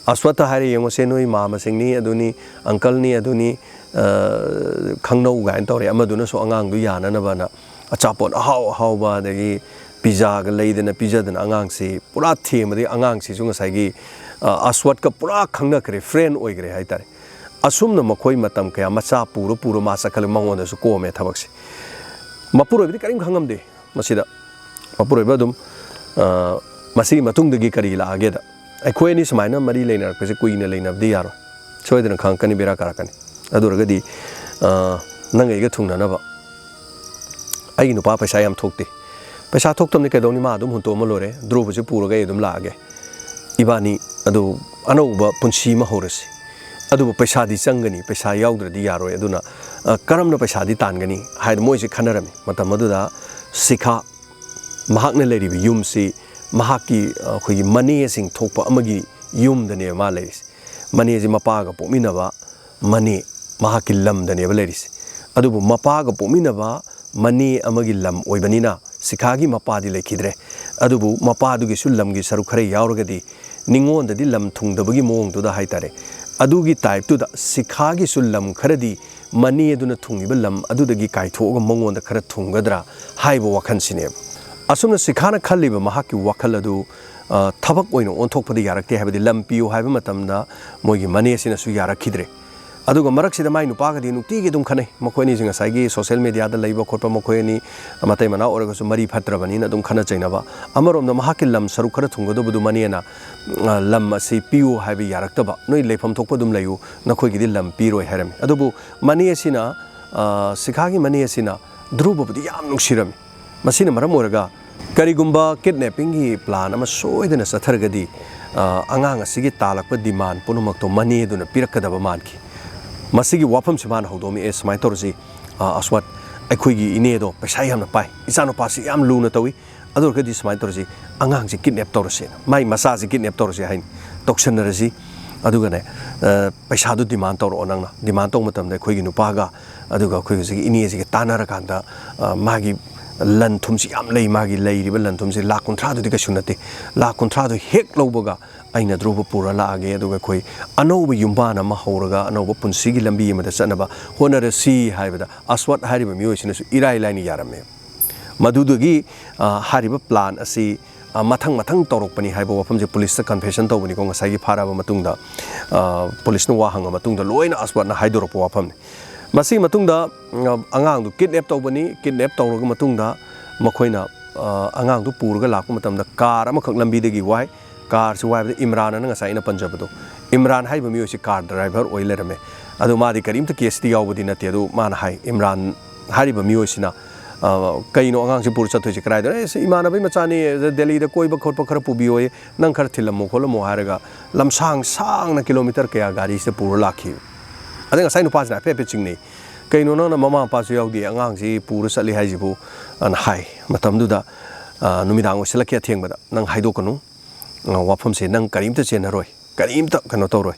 ꯑꯁꯋꯠꯇ ꯍꯥꯏꯔꯦ, "ꯌꯦꯡꯉꯨꯁꯦ, ꯅꯣꯏ ꯃꯥꯃꯁꯤꯡꯅꯤ, ꯑꯗꯨꯅꯤ, ꯑꯪꯀꯜꯅꯤ, ꯑꯗꯨꯅꯤ, ꯑ, ꯈꯪꯅꯧ" ꯀꯥꯏꯅ ꯇꯧꯔꯦ꯫ ꯑꯃꯗꯨꯅꯁꯨ ꯑꯉꯥꯡꯗꯨ ꯌꯥꯅꯅꯕꯅ ꯑꯆꯥꯄꯣꯠ ꯑꯍꯥꯎ ꯑꯍꯥꯎꯕ, ꯑꯗꯒꯤ ꯄꯤꯖꯥꯒ ꯂꯩꯗꯅ ꯄꯤꯖꯗꯅ ꯑꯉꯥꯡꯁꯤ ꯄꯨꯔꯥ ꯊꯦꯝꯕꯗꯒꯤ ꯑꯉꯥꯡꯁꯤꯁꯨ ꯉꯁꯥꯏꯒꯤ, ꯑ, ꯑꯁꯋꯠꯀ ꯄꯨꯔꯥ ꯈꯪꯅꯈ꯭ꯔꯦ, ꯐ꯭ꯔꯦꯟ ꯑꯣꯏꯈ꯭ꯔꯦ ꯍꯥꯏꯇꯥꯔꯦ꯫ ꯑꯁꯨꯝꯅ ꯃꯈꯣꯏ ꯃꯇꯝ ꯀꯌꯥ ꯃꯆꯥ ꯄꯨꯔ ꯄꯨꯔ ꯃꯥ ꯆꯠꯈꯠꯂꯒ ꯃꯉꯣꯟꯗꯁꯨ ꯀꯣꯝꯃꯦ ꯊꯕꯛꯁꯦ꯫ ꯃꯄꯨꯔꯣꯏꯕꯗꯤ ꯀꯔꯤꯝ ꯈꯪꯉꯝꯗꯦ ꯃꯁꯤꯗ꯫ ꯃꯄꯨꯔꯣꯏꯕ ꯑꯗꯨꯝ, ꯑ, ꯃꯁꯤꯒꯤ ꯃꯇꯨꯡꯗꯒꯤ ꯀꯔꯤ ꯂꯥꯛꯑꯒꯦꯗ, ꯑꯩꯈꯣꯏ ꯑꯅꯤ ꯁꯨꯃꯥꯏꯅ ꯃꯔꯤ ꯂꯩꯅꯔꯛꯄꯁꯦ ꯀꯨꯏꯅ ꯂꯩꯅꯕꯗꯤ ꯌꯥꯔꯣꯏ, ꯁꯣꯏꯗꯅ ꯈꯪꯉꯛꯀꯅꯤ, ꯕꯦꯔꯥ ꯀꯥꯔꯛꯀꯅꯤ꯫ ꯑꯗꯨ ꯑꯣꯏꯔꯒꯗꯤ, ꯑ, ꯅꯪ ꯑꯩꯒ ꯊꯨꯡꯅꯅꯕ꯫ ꯑꯩꯒꯤ ꯅꯨꯄꯥ ꯄꯩꯁꯥ ꯌꯥꯝ ꯊꯣꯛꯇꯦ꯫ ꯄꯩꯁꯥ ꯊꯣꯛꯇꯕꯅꯤ ꯀꯩꯗꯧꯅꯤ, ꯃꯥ ꯑꯗꯨꯝ ꯍꯨꯟꯇꯣꯛꯑꯝꯃ ꯂꯣꯏꯔꯦ, ꯙ꯭ꯔꯨꯕꯁꯦ ꯄꯨꯔꯒ ꯑꯩ ꯑꯗꯨꯝ ꯂꯥꯛꯑꯒꯦ꯫ ꯏꯕꯥꯅꯤ ꯑꯗꯨ ꯑꯅꯧꯕ ꯄꯨꯟꯁꯤ ꯑꯃ ꯍꯧꯔꯁꯤ꯫ ꯑꯗꯨꯕꯨ ꯄꯩꯁꯥꯗꯤ ꯆꯪꯒꯅꯤ, ꯄꯩꯁꯥ ꯌꯥꯎꯗ꯭ꯔꯗꯤ ꯌꯥꯔꯣꯏ꯫ ꯑꯗꯨꯅ, ꯑ, ꯀꯔꯝꯅ ꯄꯩꯁꯥꯗꯤ ꯇꯥꯟꯒꯅꯤ ꯍꯥꯏꯅ ꯃꯣꯏꯁꯦ ꯈꯟꯅꯔꯝꯃꯤ꯫ ꯃꯇꯝ ꯑꯗꯨꯗ ꯁꯤꯈꯥ, ꯃꯍꯥꯛꯅ ꯂꯩꯔꯤꯕ ꯌꯨꯝꯁꯤ ꯃꯍꯥꯛꯀꯤ, ꯑ, ꯑꯩꯈꯣꯏꯒꯤ ꯃꯅꯦꯁꯤꯡ ꯊꯣꯛꯄ ꯑꯃꯒꯤ ꯌꯨꯝꯗꯅꯦꯕ ꯃꯥ ꯂꯩꯔꯤꯁꯦ꯫ ꯃꯅꯦꯁꯤ ꯃꯄꯥꯒ ꯄꯣꯛꯃꯤꯟꯅꯕ ꯃꯅꯦ, ꯃꯍꯥꯛꯀꯤ ꯂꯝꯗꯅꯦꯕ ꯂꯩꯔꯤꯁꯦ꯫ ꯑꯗꯨꯕꯨ ꯃꯄꯥꯒ ꯄꯣꯛꯃꯤꯟꯅꯕ ꯃꯅꯦ ꯑꯃꯒꯤ ꯂꯝ ꯑꯣꯏꯕꯅꯤꯅ ꯁꯤꯈꯥꯒꯤ ꯃꯄꯥꯗꯤ ꯂꯩꯈꯤꯗ꯭ꯔꯦ꯫ ꯑꯗꯨꯕꯨ ꯃꯄꯥꯗꯨꯒꯤꯁꯨ ꯂꯝꯒꯤ ꯁꯔꯨꯛ ꯈꯔ ꯌꯥꯎꯔꯒꯗꯤ ꯅꯤꯉꯣꯟꯗꯗꯤ ꯂꯝ ꯊꯨꯡꯗꯕꯒꯤ ꯃꯑꯣꯡꯗꯨꯗ ꯍꯥꯏꯇꯥꯔꯦ, ꯑꯗꯨꯒꯤ ꯇꯥꯏꯞꯇꯨꯗ ꯁꯤꯈꯥꯒꯤꯁꯨ ꯂꯝ ꯈꯔꯗꯤ ꯃꯅꯦ ꯑꯗꯨꯅ ꯊꯨꯡꯉꯤꯕ ꯂꯝ ꯑꯗꯨꯗꯒꯤ ꯀꯥꯏꯊꯣꯛꯑꯒ ꯃꯉꯣꯟꯗ ꯈꯔ ꯊꯨꯡꯒꯗ꯭ꯔꯥ ꯍꯥꯏꯕ ꯋꯥꯈꯜꯁꯤꯅꯦꯕ꯫ ꯑꯁꯨꯝꯅ ꯁꯤꯈꯥꯅ ꯈꯜꯂꯤꯕ ꯃꯍꯥꯛꯀꯤ ꯋꯥꯈꯜ ꯑꯗꯨ, ꯑ, ꯊꯕꯛ ꯑꯣꯏꯅ ꯑꯣꯟꯊꯣꯛꯄꯗ ꯌꯥꯔꯛꯇꯦ, ꯍꯥꯏꯕꯗꯤ ꯂꯝ ꯄꯤꯌꯨ ꯍꯥꯏꯕ ꯃꯇꯝꯗ ꯃꯣꯏꯒꯤ ꯃꯅꯦꯁꯤꯅꯁꯨ ꯌꯥꯔꯛꯈꯤꯗ꯭ꯔꯦ꯫ ꯑꯗꯨꯒ ꯃꯔꯛꯁꯤꯗ ꯃꯥꯏ ꯅꯨꯄꯥꯒꯗꯤ ꯅꯨꯡꯇꯤꯒꯤ ꯑꯗꯨꯝ ꯈꯠꯅꯩ꯫ ꯃꯈꯣꯏ ꯑꯅꯤꯁꯤ ꯉꯁꯥꯏꯒꯤ ꯁꯣꯁꯦꯜ ꯃꯦꯗꯤꯌꯥꯗ ꯂꯩꯕ ꯈꯣꯠꯄ, ꯃꯈꯣꯏ ꯑꯅꯤ ꯃꯇꯩ ꯃꯅꯥꯎ ꯑꯣꯏꯔꯒꯁꯨ ꯃꯔꯤ ꯐꯠꯇ꯭ꯔꯕꯅꯤꯅ ꯑꯗꯨꯝ ꯈꯠꯅ ꯆꯩꯅꯕ꯫ ꯑꯃꯔꯣꯝꯗ ꯃꯍꯥꯛꯀꯤ ꯂꯝ ꯁꯔꯨꯛ ꯈꯔ ꯊꯨꯡꯒꯗꯧꯕꯗꯨ ꯃꯅꯦꯅ, ꯑ, ꯂꯝ ꯑꯁꯤ ꯄꯤꯌꯨ ꯍꯥꯏꯕ ꯌꯥꯔꯛꯇꯕ, "ꯅꯣꯏ ꯂꯩꯐꯝ ꯊꯣꯛꯄ ꯑꯗꯨꯝ ꯂꯩꯌꯨ, ꯅꯈꯣꯏꯒꯤꯗꯤ ꯂꯝ ꯄꯤꯔꯣꯏ" ꯍꯥꯏꯔꯝꯃꯤ꯫ ꯑꯗꯨꯕꯨ ꯃꯅꯦ ꯑꯁꯤꯅ, ꯑ, ꯁꯤꯈꯥꯒꯤ ꯃꯅꯦ ꯑꯁꯤꯅ ꯙ꯭ꯔꯨꯕꯕꯨꯗꯤ ꯌꯥꯝ ꯅꯨꯡꯁꯤꯔꯝꯃꯤ꯫ ꯃꯁꯤꯅ ꯃꯔꯝ ꯑꯣꯏꯔꯒ ꯀꯔꯤꯒꯨꯝꯕ ꯀꯤꯗꯅꯦꯄꯤꯡꯒꯤ ꯄ꯭ꯂꯥꯟ ꯑꯃ ꯁꯣꯏꯗꯅ ꯆꯠꯊꯔꯒꯗꯤ, ꯑ, ꯑꯉꯥꯡ ꯑꯁꯤꯒꯤ ꯇꯥꯜꯂꯛꯄ ꯗꯤꯃꯥꯟ ꯄꯨꯝꯅꯃꯛꯇꯣ ꯃꯅꯦꯗꯨꯅ ꯄꯤꯔꯛꯀꯗꯕ ꯃꯥꯟꯈꯤ꯫ ꯃꯁꯤꯒꯤ ꯋꯥꯐꯝꯁꯤ ꯃꯥꯅ ꯍꯧꯗꯣꯛꯑꯝꯃꯤ, "ꯑꯦ, ꯁꯨꯃꯥꯏꯅ ꯇꯧꯔꯁꯤ, ꯑ, ꯑꯁꯋꯥꯠ, ꯑꯩꯈꯣꯏꯒꯤ ꯏꯅꯦꯗꯣ ꯄꯩꯁꯥ ꯌꯥꯝꯅ ꯄꯥꯏ, ꯏꯆꯥꯅꯨꯄꯥꯁꯤ ꯌꯥꯝ ꯂꯨꯅ ꯇꯧꯏ, ꯑꯗꯨ ꯑꯣꯏꯔꯒꯗꯤ ꯁꯨꯃꯥꯏꯅ ꯇꯧꯔꯁꯤ, ꯑꯉꯥꯡꯁꯤ ꯀꯤꯗꯅꯦꯞ ꯇꯧꯔꯁꯦꯅ, ꯃꯥꯏ ꯃꯆꯥꯁꯤ ꯀꯤꯗꯅꯦꯞ ꯇꯧꯔꯁꯦ ꯍꯥꯏꯅ ꯇꯧꯁꯟꯅꯔꯁꯤ꯫ ꯑꯗꯨꯒꯅꯦ, ꯑ, ꯄꯩꯁꯥꯗꯨ ꯗꯤꯃꯥꯟ ꯇꯧꯔꯛꯑꯣ, ꯅꯪꯅ ꯗꯤꯃꯥꯟ ꯇꯧꯕ ꯃꯇꯝꯗ ꯑꯩꯈꯣꯏꯒꯤ ꯅꯨꯄꯥꯒ ꯑꯗꯨꯒ ꯑꯩꯈꯣꯏ ꯍꯧꯖꯤꯛꯀꯤ ꯏꯅꯦꯁꯤꯒ ꯇꯥꯟꯅꯔꯀꯥꯟꯗ, ꯑ, ꯃꯥꯒꯤ ꯂꯟ ꯊꯨꯝꯁꯤ ꯌꯥꯝ ꯂꯩ, ꯃꯥꯒꯤ ꯂꯩꯔꯤꯕ ꯂꯟ ꯊꯨꯝꯁꯤ ꯂꯥꯈ ꯀꯨꯟꯊ꯭ꯔꯥꯗꯨꯗꯤ ꯀꯩꯁꯨ ꯅꯠꯇꯦ, ꯂꯥꯈ ꯀꯨꯟꯊ꯭ꯔꯥꯗꯨ ꯍꯦꯛ ꯂꯧꯕꯒ ꯑꯩꯅ ꯙ꯭ꯔꯨꯕ ꯄꯨꯔ ꯂꯥꯛꯑꯒꯦ, ꯑꯗꯨꯒ ꯑꯩꯈꯣꯏ ꯑꯅꯧꯕ ꯌꯨꯝꯕꯥꯟ ꯑꯃ ꯍꯧꯔꯒ ꯑꯅꯧꯕ ꯄꯨꯟꯁꯤꯒꯤ ꯂꯝꯕꯤ ꯑꯃꯗ ꯆꯠꯅꯕ ꯍꯣꯠꯅꯔꯁꯤ" ꯍꯥꯏꯕꯗ ꯑꯁꯋꯠ ꯍꯥꯏꯔꯤꯕ ꯃꯤꯑꯣꯏꯁꯤꯅꯁꯨ ꯏꯔꯥꯏ ꯂꯥꯏꯅ ꯌꯥꯔꯝꯃꯦ꯫ ꯃꯗꯨꯗꯒꯤ, ꯑ, ꯍꯥꯏꯔꯤꯕ ꯄ꯭ꯂꯥꯟ ꯑꯁꯤ, ꯑ, ꯃꯊꯪ ꯃꯊꯪ ꯇꯧꯔꯛꯄꯅꯤ ꯍꯥꯏꯕ ꯋꯥꯐꯝꯁꯦ ꯄꯨꯂꯤꯁꯇ ꯀꯟꯐꯦꯁꯟ ꯇꯧꯕꯅꯤꯀꯣ, ꯉꯁꯥꯏꯒꯤ ꯐꯥꯔꯛꯑꯕ ꯃꯇꯨꯡꯗ, ꯑ, ꯄꯨꯂꯤꯁꯅ ꯋꯥ ꯍꯪꯉ ꯃꯇꯨꯡꯗ ꯂꯣꯏꯅ ꯑꯁꯋꯠꯅ ꯍꯥꯏꯗꯣꯔꯛꯄ ꯋꯥꯐꯝꯅꯤ꯫ ꯃꯁꯤꯒꯤ ꯃꯇꯨꯡꯗ, ꯑ, ꯑꯉꯥꯡꯗꯨ ꯀꯤꯗꯅꯦꯞ ꯇꯧꯕꯅꯤ꯫ ꯀꯤꯗꯅꯦꯞ ꯇꯧꯔꯕ ꯃꯇꯨꯡꯗ ꯃꯈꯣꯏꯅ, ꯑ, ꯑꯉꯥꯡꯗꯨ ꯄꯨꯔꯒ ꯂꯥꯛꯄ ꯃꯇꯝꯗ ꯀꯥꯔ ꯑꯃꯈꯛ ꯂꯝꯕꯤꯗꯒꯤ ꯋꯥꯏ꯫ ꯀꯥꯔꯁꯤ ꯋꯥꯏꯕꯗ ꯏꯝꯔꯥꯟ ꯑꯅ ꯉꯁꯥꯏ ꯑꯩꯅ ꯄꯟꯖꯕꯗꯣ, ꯏꯝꯔꯥꯟ ꯍꯥꯏꯔꯤꯕ ꯃꯤꯑꯣꯏꯁꯤ ꯀꯥꯔ ꯗ꯭ꯔꯥꯏꯚꯔ ꯑꯣꯏ ꯂꯩꯔꯝꯃꯦ꯫ ꯑꯗꯣ ꯃꯥꯗꯤ ꯀꯔꯤꯝꯇ ꯀꯦꯁꯇꯤ ꯌꯥꯎꯕꯗꯤ ꯅꯠꯇꯦ꯫ ꯑꯗꯨ ꯃꯥꯅ ꯍꯥꯏ, ꯏꯝꯔꯥꯟ ꯍꯥꯏꯔꯤꯕ ꯃꯤꯑꯣꯏꯁꯤꯅ, ꯑ, "ꯀꯩꯅꯣ ꯑꯉꯥꯡꯁꯤ ꯄꯨꯔ ꯆꯠꯇꯣꯏꯁꯤ ꯀꯗꯥꯏꯗꯅꯣ?" "ꯑꯦ, ꯁꯤ ꯏꯃꯥꯟꯅꯕꯒꯤ ꯃꯆꯥꯅꯤ, ꯗꯦꯜꯂꯤꯗ ꯀꯣꯏꯕ ꯈꯣꯠꯄ ꯈꯔ ꯄꯨꯕꯤꯌꯣꯌꯦ, ꯅꯪ ꯈꯔ ꯊꯤꯜꯂꯝꯃꯣ ꯈꯣꯠꯂꯝꯃꯣ" ꯍꯥꯏꯔꯒ ꯂꯝꯁꯥꯡ ꯁꯥꯡꯅ ꯀꯤꯂꯣꯃꯤꯇꯔ ꯀꯌꯥ ꯒꯥꯔꯤꯁꯤꯗ ꯄꯨꯔ ꯂꯥꯛꯈꯤ꯫ ꯑꯗꯩ ꯉꯁꯥꯏ ꯅꯨꯄꯥꯁꯤꯅ ꯍꯥꯏꯐꯦꯠ ꯍꯥꯏꯐꯦꯠ ꯆꯤꯡꯅꯩ, "ꯀꯩꯅꯣ, ꯅꯪꯅ ꯃꯃꯥ ꯃꯄꯥꯁꯨ ꯌꯥꯎꯗꯦ, ꯑꯉꯥꯡꯁꯤ ꯄꯨꯔ ꯆꯠꯂꯤ ꯍꯥꯏꯁꯤꯕꯨ?" ꯑꯅ ꯍꯥꯏ꯫ ꯃꯇꯝꯗꯨꯗ, ꯑ, ꯅꯨꯃꯤꯗꯥꯡ ꯑꯣꯏꯁꯤꯜꯂꯛꯀꯦ ꯑꯊꯦꯡꯕꯗ, "ꯅꯪ ꯍꯥꯏꯗꯣꯛꯀꯅꯨ, ꯑ, ꯋꯥꯐꯝꯁꯦ ꯅꯪ ꯀꯔꯤꯝꯇ ꯆꯦꯟꯅꯔꯣꯏ, ꯀꯔꯤꯝꯇ ꯀꯩꯅꯣ ꯇꯧꯔꯣꯏ꯫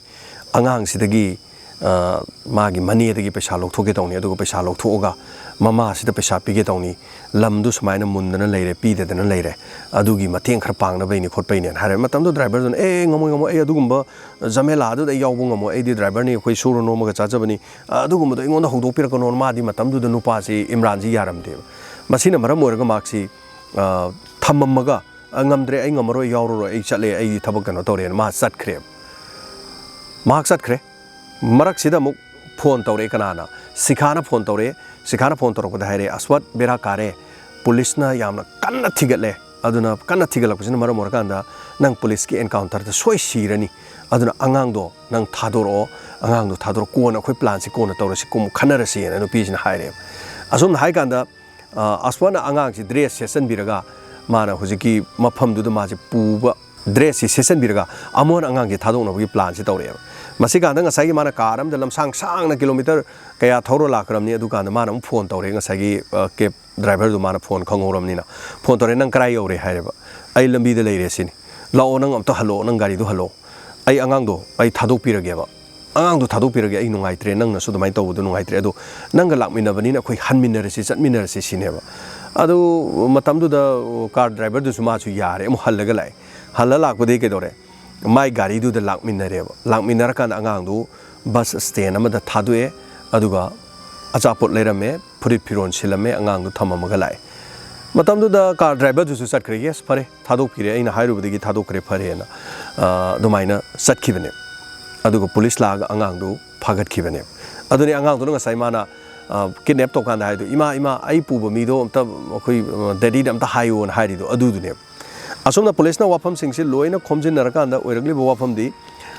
ꯑꯉꯥꯡꯁꯤꯗꯒꯤ, ꯑ, ꯃꯥꯒꯤ ꯃꯅꯦꯗꯒꯤ ꯄꯩꯁꯥ ꯂꯧꯊꯣꯛꯀꯦ ꯇꯧꯅꯤ, ꯑꯗꯨꯒ ꯄꯩꯁꯥ ꯂꯧꯊꯣꯛꯑꯒ ꯃꯃꯥꯁꯤꯗ ꯄꯩꯁꯥ ꯄꯤꯒꯦ ꯇꯧꯅꯤ, ꯂꯝꯗꯨ ꯁꯨꯃꯥꯏꯅ ꯃꯨꯟꯗꯅ ꯂꯩꯔꯦ, ꯄꯤꯗꯗꯅ ꯂꯩꯔꯦ, ꯑꯗꯨꯒꯤ ꯃꯇꯦꯡ ꯈꯔ ꯄꯥꯡꯅꯕꯩꯅꯤ ꯈꯣꯠꯄꯩꯅꯦꯅ" ꯍꯥꯏꯔꯦ꯫ ꯃꯇꯝꯗꯨꯗ ꯗ꯭ꯔꯥꯏꯚꯔꯗꯨꯅ, "ꯑꯦ, ꯉꯝꯃꯣꯏ, ꯉꯝꯃꯣꯏ, ꯑꯩ ꯑꯗꯨꯒꯨꯝꯕ ꯖꯃꯦꯂꯥꯗꯨꯗ ꯑꯩ ꯌꯥꯎꯕ ꯉꯝꯃꯣꯏ, ꯑꯩꯗꯤ ꯗ꯭ꯔꯥꯏꯚꯔꯅꯤ, ꯑꯩꯈꯣꯏ ꯁꯨꯔ ꯅꯣꯝꯃꯒ ꯆꯥꯖꯕꯅꯤ, ꯑꯗꯨꯒꯨꯝꯕꯗꯣ ꯑꯩꯉꯣꯟꯗ ꯍꯧꯗꯣꯛꯄꯤꯔꯛꯀꯅꯣꯅ" ꯃꯥꯗꯤ ꯃꯇꯝꯗꯨꯗ ꯅꯨꯄꯥꯁꯤ ꯏꯝꯔꯥꯟꯁꯤ ꯌꯥꯔꯝꯗꯦꯕ꯫ ꯃꯁꯤꯅ ꯃꯔꯝ ꯑꯣꯏꯔꯒ ꯃꯍꯥꯛꯁꯤ, ꯑ, ꯊꯝꯃꯝꯃꯒ, "ꯑ, ꯉꯝꯗ꯭ꯔꯦ, ꯑꯩ ꯉꯝꯃꯔꯣꯏ, ꯌꯥꯎꯔꯔꯣꯏ, ꯑꯩ ꯆꯠꯂꯦ, ꯑꯩ ꯊꯕꯛ ꯀꯩꯅꯣ ꯇꯧꯔꯦꯅ" ꯃꯥ ꯆꯠꯈ꯭ꯔꯦꯕ꯫ ꯃꯍꯥꯛ ꯆꯠꯈ꯭ꯔꯦ꯫ ꯃꯔꯛꯁꯤꯗ ꯑꯃꯨꯛ ꯐꯣꯟ ꯇꯧꯔꯛꯑꯦ꯫ ꯀꯅꯥꯅ? ꯁꯤꯈꯥꯅ ꯐꯣꯟ ꯇꯧꯔꯛꯑꯦ꯫ ꯁꯤꯈꯥꯅ ꯐꯣꯟ ꯇꯧꯔꯛꯄꯗ ꯍꯥꯏꯔꯦ, "ꯑꯁꯋꯠ, ꯕꯦꯔꯥ ꯀꯥꯔꯦ, ꯄꯨꯂꯤꯁꯅ ꯌꯥꯝꯅ ꯀꯟꯅ ꯊꯤꯒꯠꯂꯦ, ꯑꯗꯨꯅ ꯀꯟꯅ ꯊꯤꯒꯠꯂꯛꯄꯁꯤꯅ ꯃꯔꯝ ꯑꯣꯏꯔꯀꯥꯟꯗ ꯅꯪ ꯄꯨꯂꯤꯁꯀꯤ ꯑꯦꯟꯀꯥꯎꯟꯇꯔꯗ ꯁꯣꯏ ꯁꯤꯔꯅꯤ, ꯑꯗꯨꯅ ꯑꯉꯥꯡꯗꯣ ꯅꯪ ꯊꯥꯗꯣꯔꯛꯑꯣ, ꯑꯉꯥꯡꯗꯣ ꯊꯥꯗꯣꯔꯛꯑꯣ, ꯀꯣꯟꯅ ꯑꯩꯈꯣꯏ ꯄ꯭ꯂꯥꯟꯁꯤ ꯀꯣꯟꯅ ꯇꯧꯔꯁꯤ, ꯀꯣꯟꯅ ꯈꯟꯅꯔꯁꯤꯅ" ꯅꯨꯄꯤꯁꯤꯅ ꯍꯥꯏꯔꯦꯕ꯫ ꯑꯁꯣꯝꯗ ꯍꯥꯏ ꯀꯥꯟꯗ, ꯑ, ꯑꯁꯋꯠꯅ ꯑꯉꯥꯡꯁꯤ ꯗ꯭ꯔꯦꯁ ꯁꯦꯠꯆꯟꯕꯤꯔꯒ, ꯃꯥꯅ ꯍꯧꯖꯤꯛꯀꯤ ꯃꯐꯝꯗꯨꯗ ꯃꯥꯁꯦ ꯄꯨꯕ, ꯗ꯭ꯔꯦꯁꯁꯤ ꯁꯦꯠꯆꯟꯕꯤꯔꯒ ꯑꯃꯣꯟ ꯑꯉꯥꯡꯁꯦ ꯊꯥꯗꯣꯛꯅꯕꯒꯤ ꯄ꯭ꯂꯥꯟꯁꯤ ꯇꯧꯔꯛꯑꯦꯕ꯫ ꯃꯁꯤ ꯀꯥꯟꯗ ꯉꯁꯥꯏꯒꯤ ꯃꯥꯅ ꯀꯥꯔ ꯑꯃꯗ ꯂꯝꯁꯥꯡ ꯁꯥꯡꯅ ꯀꯤꯂꯣꯃꯤꯇꯔ ꯀꯌꯥ ꯊꯧꯔ ꯂꯥꯛꯈ꯭ꯔꯕꯅꯤ꯫ ꯑꯗꯨꯀꯥꯟꯗ ꯃꯥꯅ ꯑꯃꯨꯛ ꯐꯣꯟ ꯇꯧꯔꯛꯑꯦ, ꯉꯁꯥꯏꯒꯤ, ꯑ, ꯀꯦꯕ ꯗ꯭ꯔꯥꯏꯚꯔꯗꯨ ꯃꯥꯅ ꯐꯣꯟ ꯈꯪꯍꯧꯔꯕꯅꯤꯅ꯫ ꯐꯣꯟ ꯇꯧꯔꯛꯑꯦ, "ꯅꯪ ꯀꯗꯥꯏ ꯌꯧꯔꯦ?" ꯍꯥꯏꯔꯦꯕ꯫ "ꯑꯩ ꯂꯝꯕꯤꯗ ꯂꯩꯔꯦ," ꯁꯤꯅꯤ꯫ "ꯂꯥꯛꯑꯣ, ꯅꯪ ꯑꯝꯇ ꯍꯜꯂꯛꯑꯣ, ꯅꯪ ꯒꯥꯔꯤꯗꯨ ꯍꯜꯂꯛꯑꯣ꯫ ꯑꯩ ꯑꯉꯥꯡꯗꯣ ꯑꯩ ꯊꯥꯗꯣꯛꯄꯤꯔꯒꯦꯕ꯫ ꯑꯉꯥꯡꯗꯣ ꯊꯥꯗꯣꯛꯄꯤꯔꯒꯦ, ꯑꯩ ꯅꯨꯡꯉꯥꯏꯇ꯭ꯔꯦ, ꯅꯪꯅꯁꯨ ꯑꯗꯨꯃꯥꯏꯅ ꯇꯧꯕꯗꯣ ꯅꯨꯡꯉꯥꯏꯇ꯭ꯔꯦ꯫ ꯑꯗꯣ ꯅꯪꯒ ꯂꯥꯛꯃꯤꯟꯅꯕꯅꯤꯅ ꯑꯩꯈꯣꯏ ꯍꯟꯃꯤꯟꯅꯔꯁꯤ, ꯆꯠꯃꯤꯟꯅꯔꯁꯤ," ꯁꯤꯅꯦꯕ꯫ ꯑꯗꯨ ꯃꯇꯝꯗꯨꯗ ꯀꯥꯔ ꯗ꯭ꯔꯥꯏꯚꯔꯗꯨꯁꯨ ꯃꯥꯁꯨ ꯌꯥꯔꯦ, ꯑꯃꯨꯛ ꯍꯜꯂꯒ ꯂꯥꯛꯑꯦ꯫ ꯍꯜꯂ ꯂꯥꯛꯄꯗꯒꯤ ꯀꯩꯗꯧꯔꯦ? ꯃꯥꯏ ꯒꯥꯔꯤꯗꯨꯗ ꯂꯥꯛꯃꯤꯟꯅꯔꯦꯕ꯫ ꯂꯥꯛꯃꯤꯟꯅꯔꯀꯥꯟꯗ ꯑꯉꯥꯡꯗꯨ ꯕꯁ ꯁ꯭ꯇꯦꯟ ꯑꯃꯗ ꯊꯥꯗꯣꯛꯑꯦ, ꯑꯗꯨꯒ ꯑꯆꯥꯄꯣꯠ ꯂꯩꯔꯝꯃꯦ, ꯐꯨꯔꯤꯠ ꯐꯤꯔꯣꯜ ꯁꯤꯜꯂꯝꯃꯦ, ꯑꯉꯥꯡꯗꯨ ꯊꯝꯃꯝꯃꯒ ꯂꯥꯛꯑꯦ꯫ ꯃꯇꯝꯗꯨꯗ ꯀꯥꯔ ꯗ꯭ꯔꯥꯏꯚꯔꯗꯨꯁꯨ ꯆꯠꯈ꯭ꯔꯦ꯫ "ꯌꯦꯁ, ꯐꯔꯦ, ꯊꯥꯗꯣꯛꯄꯤꯔꯦ, ꯑꯩꯅ ꯍꯥꯏꯔꯨꯕꯗꯒꯤ ꯊꯥꯗꯣꯛꯈ꯭ꯔꯦ, ꯐꯔꯦꯅ", ꯑ, ꯑꯗꯨꯃꯥꯏꯅ ꯆꯠꯈꯤꯕꯅꯦ꯫ ꯑꯗꯨꯒ ꯄꯨꯂꯤꯁ ꯂꯥꯛꯑꯒ ꯑꯉꯥꯡꯗꯨ ꯐꯥꯒꯠꯈꯤꯕꯅꯦ꯫ ꯑꯗꯨꯅꯤ ꯑꯉꯥꯡꯗꯨꯅ ꯉꯁꯥꯏ ꯃꯥꯅ, ꯑ, ꯀꯤꯗꯅꯦꯞ ꯇꯧꯀꯥꯟꯗ ꯍꯥꯏꯗꯣ, "ꯏꯃꯥ, ꯏꯃꯥ, ꯑꯩ ꯄꯨꯕ ꯃꯤꯗꯣ ꯑꯝꯇ ꯑꯩꯈꯣꯏ, ꯑ, ꯗꯦꯗꯤꯗ ꯑꯝꯇ ꯍꯥꯏꯌꯣꯅ" ꯍꯥꯏꯔꯤꯗꯣ ꯑꯗꯨꯗꯨꯅꯦꯕ꯫ ꯑꯁꯨꯝꯅ ꯄꯨꯂꯤꯁꯅ ꯋꯥꯐꯝꯁꯤꯡꯁꯤ ꯂꯣꯏꯅ ꯈꯣꯝꯖꯤꯟꯅꯔꯀꯥꯟꯗ ꯑꯣꯏꯔꯛꯂꯤꯕ ꯋꯥꯐꯝꯗꯤ,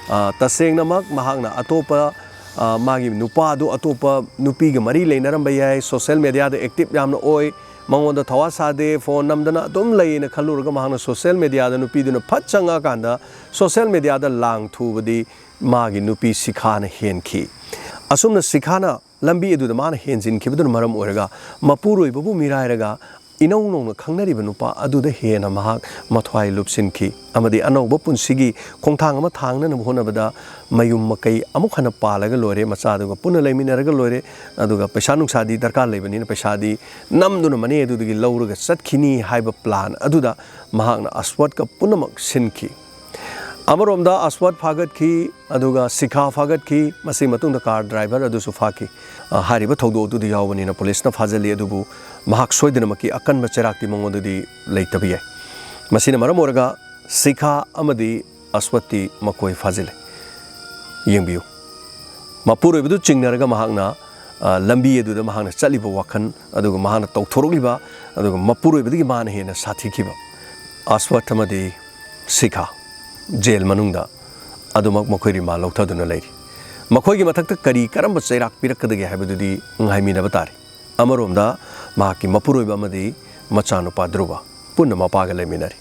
ꯑ, ꯇꯁꯦꯡꯅꯃꯛ ꯃꯍꯥꯛꯅ ꯑꯇꯣꯞꯄ, ꯑ, ꯃꯥꯒꯤ ꯅꯨꯄꯥꯗꯨ ꯑꯇꯣꯞꯄ ꯅꯨꯄꯤꯒ ꯃꯔꯤ ꯂꯩꯅꯔꯝꯕ ꯌꯥꯏ, ꯁꯣꯁꯦꯜ ꯃꯦꯗꯤꯌꯥꯗ ꯑꯦꯛꯇꯤꯚ ꯌꯥꯝꯅ ꯑꯣꯏ, ꯃꯉꯣꯟꯗ ꯊꯋꯥ ꯁꯥꯗꯦ, ꯐꯣꯟ ꯅꯝꯗꯅ ꯑꯗꯨꯝ ꯂꯩꯌꯦꯅ ꯈꯜꯂꯨꯔꯒ ꯃꯍꯥꯛꯅ ꯁꯣꯁꯦꯜ ꯃꯦꯗꯤꯌꯥꯗ ꯅꯨꯄꯤꯗꯨꯅ ꯐꯠ ꯆꯪꯉꯛꯑꯀꯥꯟꯗ ꯁꯣꯁꯦꯜ ꯃꯦꯗꯤꯌꯥꯗ ꯂꯥꯡ ꯊꯨꯕꯗꯤ ꯃꯥꯒꯤ ꯅꯨꯄꯤ ꯁꯤꯈꯥꯅ ꯍꯦꯟꯈꯤ꯫ ꯑꯁꯨꯝꯅ ꯁꯤꯈꯥꯅ ꯂꯝꯕꯤ ꯑꯗꯨꯗ ꯃꯥꯅ ꯍꯦꯟꯖꯤꯟꯈꯤꯕꯗꯨꯅ ꯃꯔꯝ ꯑꯣꯏꯔꯒ ꯃꯄꯨꯔꯣꯏꯕꯕꯨ ꯃꯤꯔꯥꯏꯔꯒ ꯏꯅꯧ ꯅꯧꯅ ꯈꯪꯅꯔꯤꯕ ꯅꯨꯄꯥ ꯑꯗꯨꯗ ꯍꯦꯟꯅ ꯃꯍꯥꯛ ꯃꯊ꯭ꯋꯥꯏ ꯂꯨꯞꯁꯤꯟꯈꯤ ꯑꯃꯗꯤ ꯑꯅꯧꯕ ꯄꯨꯟꯁꯤꯒꯤ ꯈꯣꯡꯊꯥꯡ ꯑꯃ ꯊꯥꯡꯅꯅꯕ ꯍꯣꯠꯅꯕꯗ ꯃꯌꯨꯝ ꯃꯀꯩ ꯑꯃꯨꯛ ꯍꯟꯅ ꯄꯥꯜꯂꯒ ꯂꯣꯏꯔꯦ, ꯃꯆꯥꯗꯨꯒ ꯄꯨꯟꯅ ꯂꯩꯃꯤꯟꯅꯔꯒ ꯂꯣꯏꯔꯦ, ꯑꯗꯨꯒ ꯄꯩꯁꯥ ꯅꯨꯡꯁꯥꯗꯤ ꯗꯔꯀꯥꯔ ꯂꯩꯕꯅꯤꯅ ꯄꯩꯁꯥꯗꯤ ꯅꯝꯗꯨꯅ ꯃꯅꯦ ꯑꯗꯨꯗꯒꯤ ꯂꯧꯔꯒ ꯆꯠꯈꯤꯅꯤ ꯍꯥꯏꯕ ꯄ꯭ꯂꯥꯟ ꯑꯗꯨꯗ ꯃꯍꯥꯛꯅ ꯑꯁꯋꯠꯀ ꯄꯨꯝꯅꯃꯛ ꯁꯤꯟꯈꯤ꯫ ꯑꯃꯔꯣꯝꯗ ꯑꯁꯋꯠ ꯐꯥꯒꯠꯈꯤ, ꯑꯗꯨꯒ ꯁꯤꯈꯥ ꯐꯥꯒꯠꯈꯤ, ꯃꯁꯤꯒꯤ ꯃꯇꯨꯡꯗ ꯀꯥꯔ ꯗ꯭ꯔꯥꯏꯚꯔ ꯑꯗꯨꯁꯨ ꯐꯥꯈꯤ꯫ ꯑ, ꯍꯥꯏꯔꯤꯕ ꯊꯧꯗꯣꯛ ꯑꯗꯨꯗ ꯌꯥꯎꯕꯅꯤꯅ ꯄꯨꯂꯤꯁꯅ ꯐꯥꯖꯤꯜꯂꯤ, ꯑꯗꯨꯕꯨ ꯃꯍꯥꯛ ꯁꯣꯏꯗꯅꯃꯛꯀꯤ ꯑꯀꯟꯕ ꯆꯩꯔꯥꯛꯇꯤ ꯃꯉꯣꯟꯗꯗꯤ ꯂꯩꯇꯕ ꯌꯥꯏ꯫ ꯃꯁꯤꯅ ꯃꯔꯝ ꯑꯣꯏꯔꯒ ꯁꯤꯈꯥ ꯑꯃꯗꯤ ꯑꯁꯋꯠꯇꯤ ꯃꯈꯣꯏ ꯐꯥꯖꯤꯜꯂꯤ꯫ ꯌꯦꯡꯕꯤꯌꯨ, ꯃꯄꯨꯔꯣꯏꯕꯗꯨ ꯆꯤꯡꯅꯔꯒ ꯃꯍꯥꯛꯅ, ꯑ, ꯂꯝꯕꯤ ꯑꯗꯨꯗ ꯃꯍꯥꯛꯅ ꯆꯠꯂꯤꯕ ꯋꯥꯈꯜ, ꯑꯗꯨꯒ ꯃꯍꯥꯛꯅ ꯇꯧꯊꯣꯔꯛꯂꯤꯕ, ꯑꯗꯨꯒ ꯃꯄꯨꯔꯣꯏꯕꯗꯒꯤ ꯃꯥꯅ ꯍꯦꯟꯅ ꯁꯥꯊꯤꯈꯤꯕ ꯑꯁꯋꯠ ꯑꯃꯗꯤ ꯁꯤꯈꯥ ꯖꯦꯜ ꯃꯅꯨꯡꯗ ꯑꯗꯨꯃꯛ ꯃꯈꯣꯏ ꯔꯤꯃꯥꯟ ꯂꯧꯊꯗꯨꯅ ꯂꯩꯔꯤ꯫ ꯃꯈꯣꯏꯒꯤ ꯃꯊꯛꯇ ꯀꯔꯤ, ꯀꯔꯝꯕ ꯆꯩꯔꯥꯛ ꯄꯤꯔꯛꯀꯗꯒꯦ ꯍꯥꯏꯕꯗꯨꯗꯤ ꯉꯥꯏꯃꯤꯟꯅꯕ ꯇꯥꯔꯤ꯫ ꯑꯃꯔꯣꯝꯗ ꯃꯍꯥꯛꯀꯤ ꯃꯄꯨꯔꯣꯏꯕ ꯑꯃꯗꯤ ꯃꯆꯥꯅꯨꯄꯥ ꯙ꯭ꯔꯨꯕ, ꯄꯨꯟꯅ ꯃꯄꯥꯒ ꯂꯩꯃꯤꯟꯅꯔꯤ꯫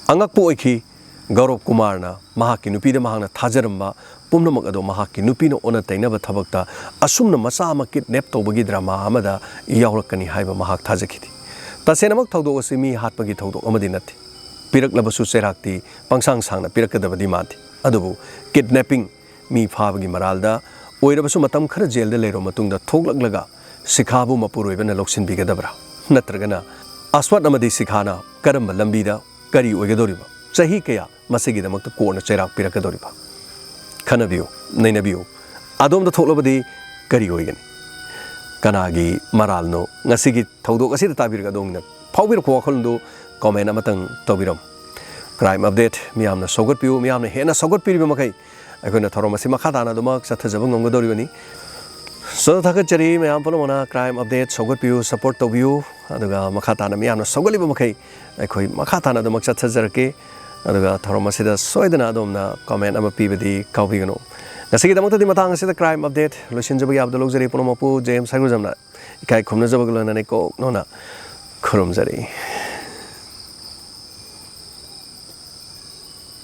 ꯑꯉꯛꯄ ꯑꯣꯏꯈꯤ, ꯒꯧꯔꯕ ꯀꯨꯃꯥꯔꯅ ꯃꯍꯥꯛꯀꯤ ꯅꯨꯄꯤꯗ ꯃꯍꯥꯛꯅ ꯊꯥꯖꯔꯝꯕ ꯄꯨꯝꯅꯃꯛ ꯑꯗꯣ ꯃꯍꯥꯛꯀꯤ ꯅꯨꯄꯤꯅ ꯑꯣꯟꯅ ꯇꯩꯅꯕ ꯊꯕꯛꯇ ꯑꯁꯨꯝꯅ ꯃꯆꯥ ꯑꯃ ꯀꯤꯗꯅꯦꯞ ꯇꯧꯕꯒꯤ ꯗ꯭ꯔꯃꯥ ꯑꯃꯗ ꯌꯥꯎꯔꯛꯀꯅꯤ ꯍꯥꯏꯕ ꯃꯍꯥꯛ ꯊꯥꯖꯈꯤꯗꯦ꯫ ꯇꯁꯦꯡꯅꯃꯛ ꯊꯧꯗꯣꯛ ꯑꯁꯤ ꯃꯤ ꯍꯥꯠꯄꯒꯤ ꯊꯧꯗꯣꯛ ꯑꯃꯗꯤ ꯅꯠꯇꯦ꯫ ꯄꯤꯔꯛꯂꯕꯁꯨ ꯆꯩꯔꯥꯛꯇꯤ ꯄꯪꯁꯥꯡ ꯁꯥꯡꯅ ꯄꯤꯔꯛꯀꯗꯕꯗꯤ ꯃꯥꯟꯗꯦ꯫ ꯑꯗꯨꯕꯨ ꯀꯤꯗꯅꯦꯄꯤꯡ, ꯃꯤ ꯐꯥꯕꯒꯤ ꯃꯔꯥꯜꯗ ꯑꯣꯏꯔꯕꯁꯨ ꯃꯇꯝ ꯈꯔ ꯖꯦꯜꯗ ꯂꯩꯔꯕ ꯃꯇꯨꯡꯗ ꯊꯣꯛꯂꯛꯂꯒ ꯁꯤꯈꯥꯕꯨ ꯃꯄꯨꯔꯣꯏꯕꯅ ꯂꯧꯁꯤꯟꯕꯤꯒꯗꯕ꯭ꯔꯥ? ꯅꯠꯇ꯭ꯔꯒꯅ ꯑꯁꯋꯠ ꯑꯃꯗꯤ ꯁꯤꯈꯥꯅ ꯀꯔꯝꯕ ꯂꯝꯕꯤꯗ ꯀꯔꯤ ꯑꯣꯏꯒꯗꯧꯔꯤꯕ? ꯆꯍꯤ ꯀꯌꯥ ꯃꯁꯤꯒꯤꯗꯃꯛꯇ ꯀꯣꯔꯠꯅ ꯆꯩꯔꯥꯛ ꯄꯤꯔꯛꯀꯗꯧꯔꯤꯕ? ꯈꯟꯅꯕꯤꯌꯨ, ꯅꯩꯅꯕꯤꯌꯨ꯫ ꯑꯗꯣꯝꯗ ꯊꯣꯛꯂꯕꯗꯤ ꯀꯔꯤ ꯑꯣꯏꯒꯅꯤ? ꯀꯅꯥꯒꯤ ꯃꯔꯥꯜꯅꯣ? ꯉꯁꯤꯒꯤ ꯊꯧꯗꯣꯛ ꯑꯁꯤꯗ ꯇꯥꯕꯤꯔꯒ ꯑꯗꯣꯝꯅ ꯐꯥꯎꯕꯤꯔꯛꯄ ꯋꯥꯈꯜꯂꯣꯟꯗꯨ ꯀꯣꯃꯦꯟ ꯑꯃꯇꯪ ꯇꯧꯕꯤꯔꯝꯃꯨ꯫ ꯀ꯭ꯔꯥꯏꯝ ꯑꯞꯗꯦꯠ ꯃꯤꯌꯥꯝꯅ ꯁꯧꯒꯠꯄꯤꯌꯨ, ꯃꯤꯌꯥꯝꯅ ꯍꯦꯟꯅ ꯁꯧꯒꯠꯄꯤꯔꯤꯕ ꯃꯈꯩ ꯑꯩꯈꯣꯏꯅ ꯊꯧꯔꯝ ꯑꯁꯤ ꯃꯈꯥ ꯇꯥꯅ ꯑꯗꯨꯃꯛ ꯆꯠꯊꯖꯕ ꯉꯝꯒꯗꯧꯔꯤꯕꯅꯤ꯫ ꯁꯣꯗ ꯊꯥꯒꯠꯆꯔꯤ ꯃꯌꯥꯝ ꯄꯨꯝꯅꯃꯛꯅ ꯀ꯭ꯔꯥꯏꯝ ꯑꯞꯗꯦꯠ ꯁꯧꯒꯠꯄꯤꯌꯨ, ꯁꯄꯣꯔꯠ ꯇꯧꯕꯤꯌꯨ, ꯑꯗꯨꯒ ꯃꯈꯥ ꯇꯥꯅ ꯃꯤꯌꯥꯝꯅ ꯁꯧꯒꯠꯂꯤꯕ ꯃꯈꯩ ꯑꯩꯈꯣꯏ ꯃꯈꯥ ꯇꯥꯅ ꯑꯗꯨꯃꯛ ꯆꯠꯊꯖꯔꯛꯀꯦ꯫ ꯑꯗꯨꯒ ꯊꯧꯔꯝ ꯑꯁꯤꯗ ꯁꯣꯏꯗꯅ ꯑꯗꯣꯝꯅ ꯀꯣꯃꯦꯟ ꯑꯃ ꯄꯤꯕꯗꯤ ꯀꯥꯎꯕꯤꯒꯅꯨ꯫ ꯉꯁꯤꯒꯤꯗꯃꯛꯇꯗꯤ ꯃꯇꯥꯡ ꯑꯁꯤꯗ ꯀ꯭ꯔꯥꯏꯝ ꯑꯞꯗꯦꯠ ꯂꯣꯏꯁꯤꯟꯖꯕ ꯌꯥꯕꯗ ꯂꯧꯖꯔꯤ꯫ ꯄꯨꯝꯅꯃꯛꯄꯨ ꯖꯦꯝꯁ ꯍꯥꯏꯒꯨꯖꯝꯅ ꯏꯀꯥꯏ ꯈꯨꯝꯅꯖꯕꯒ ꯂꯣꯏꯅꯅ ꯏꯀꯣꯛ ꯅꯧꯅ ꯈꯨꯔꯨꯝꯖꯔꯤ꯫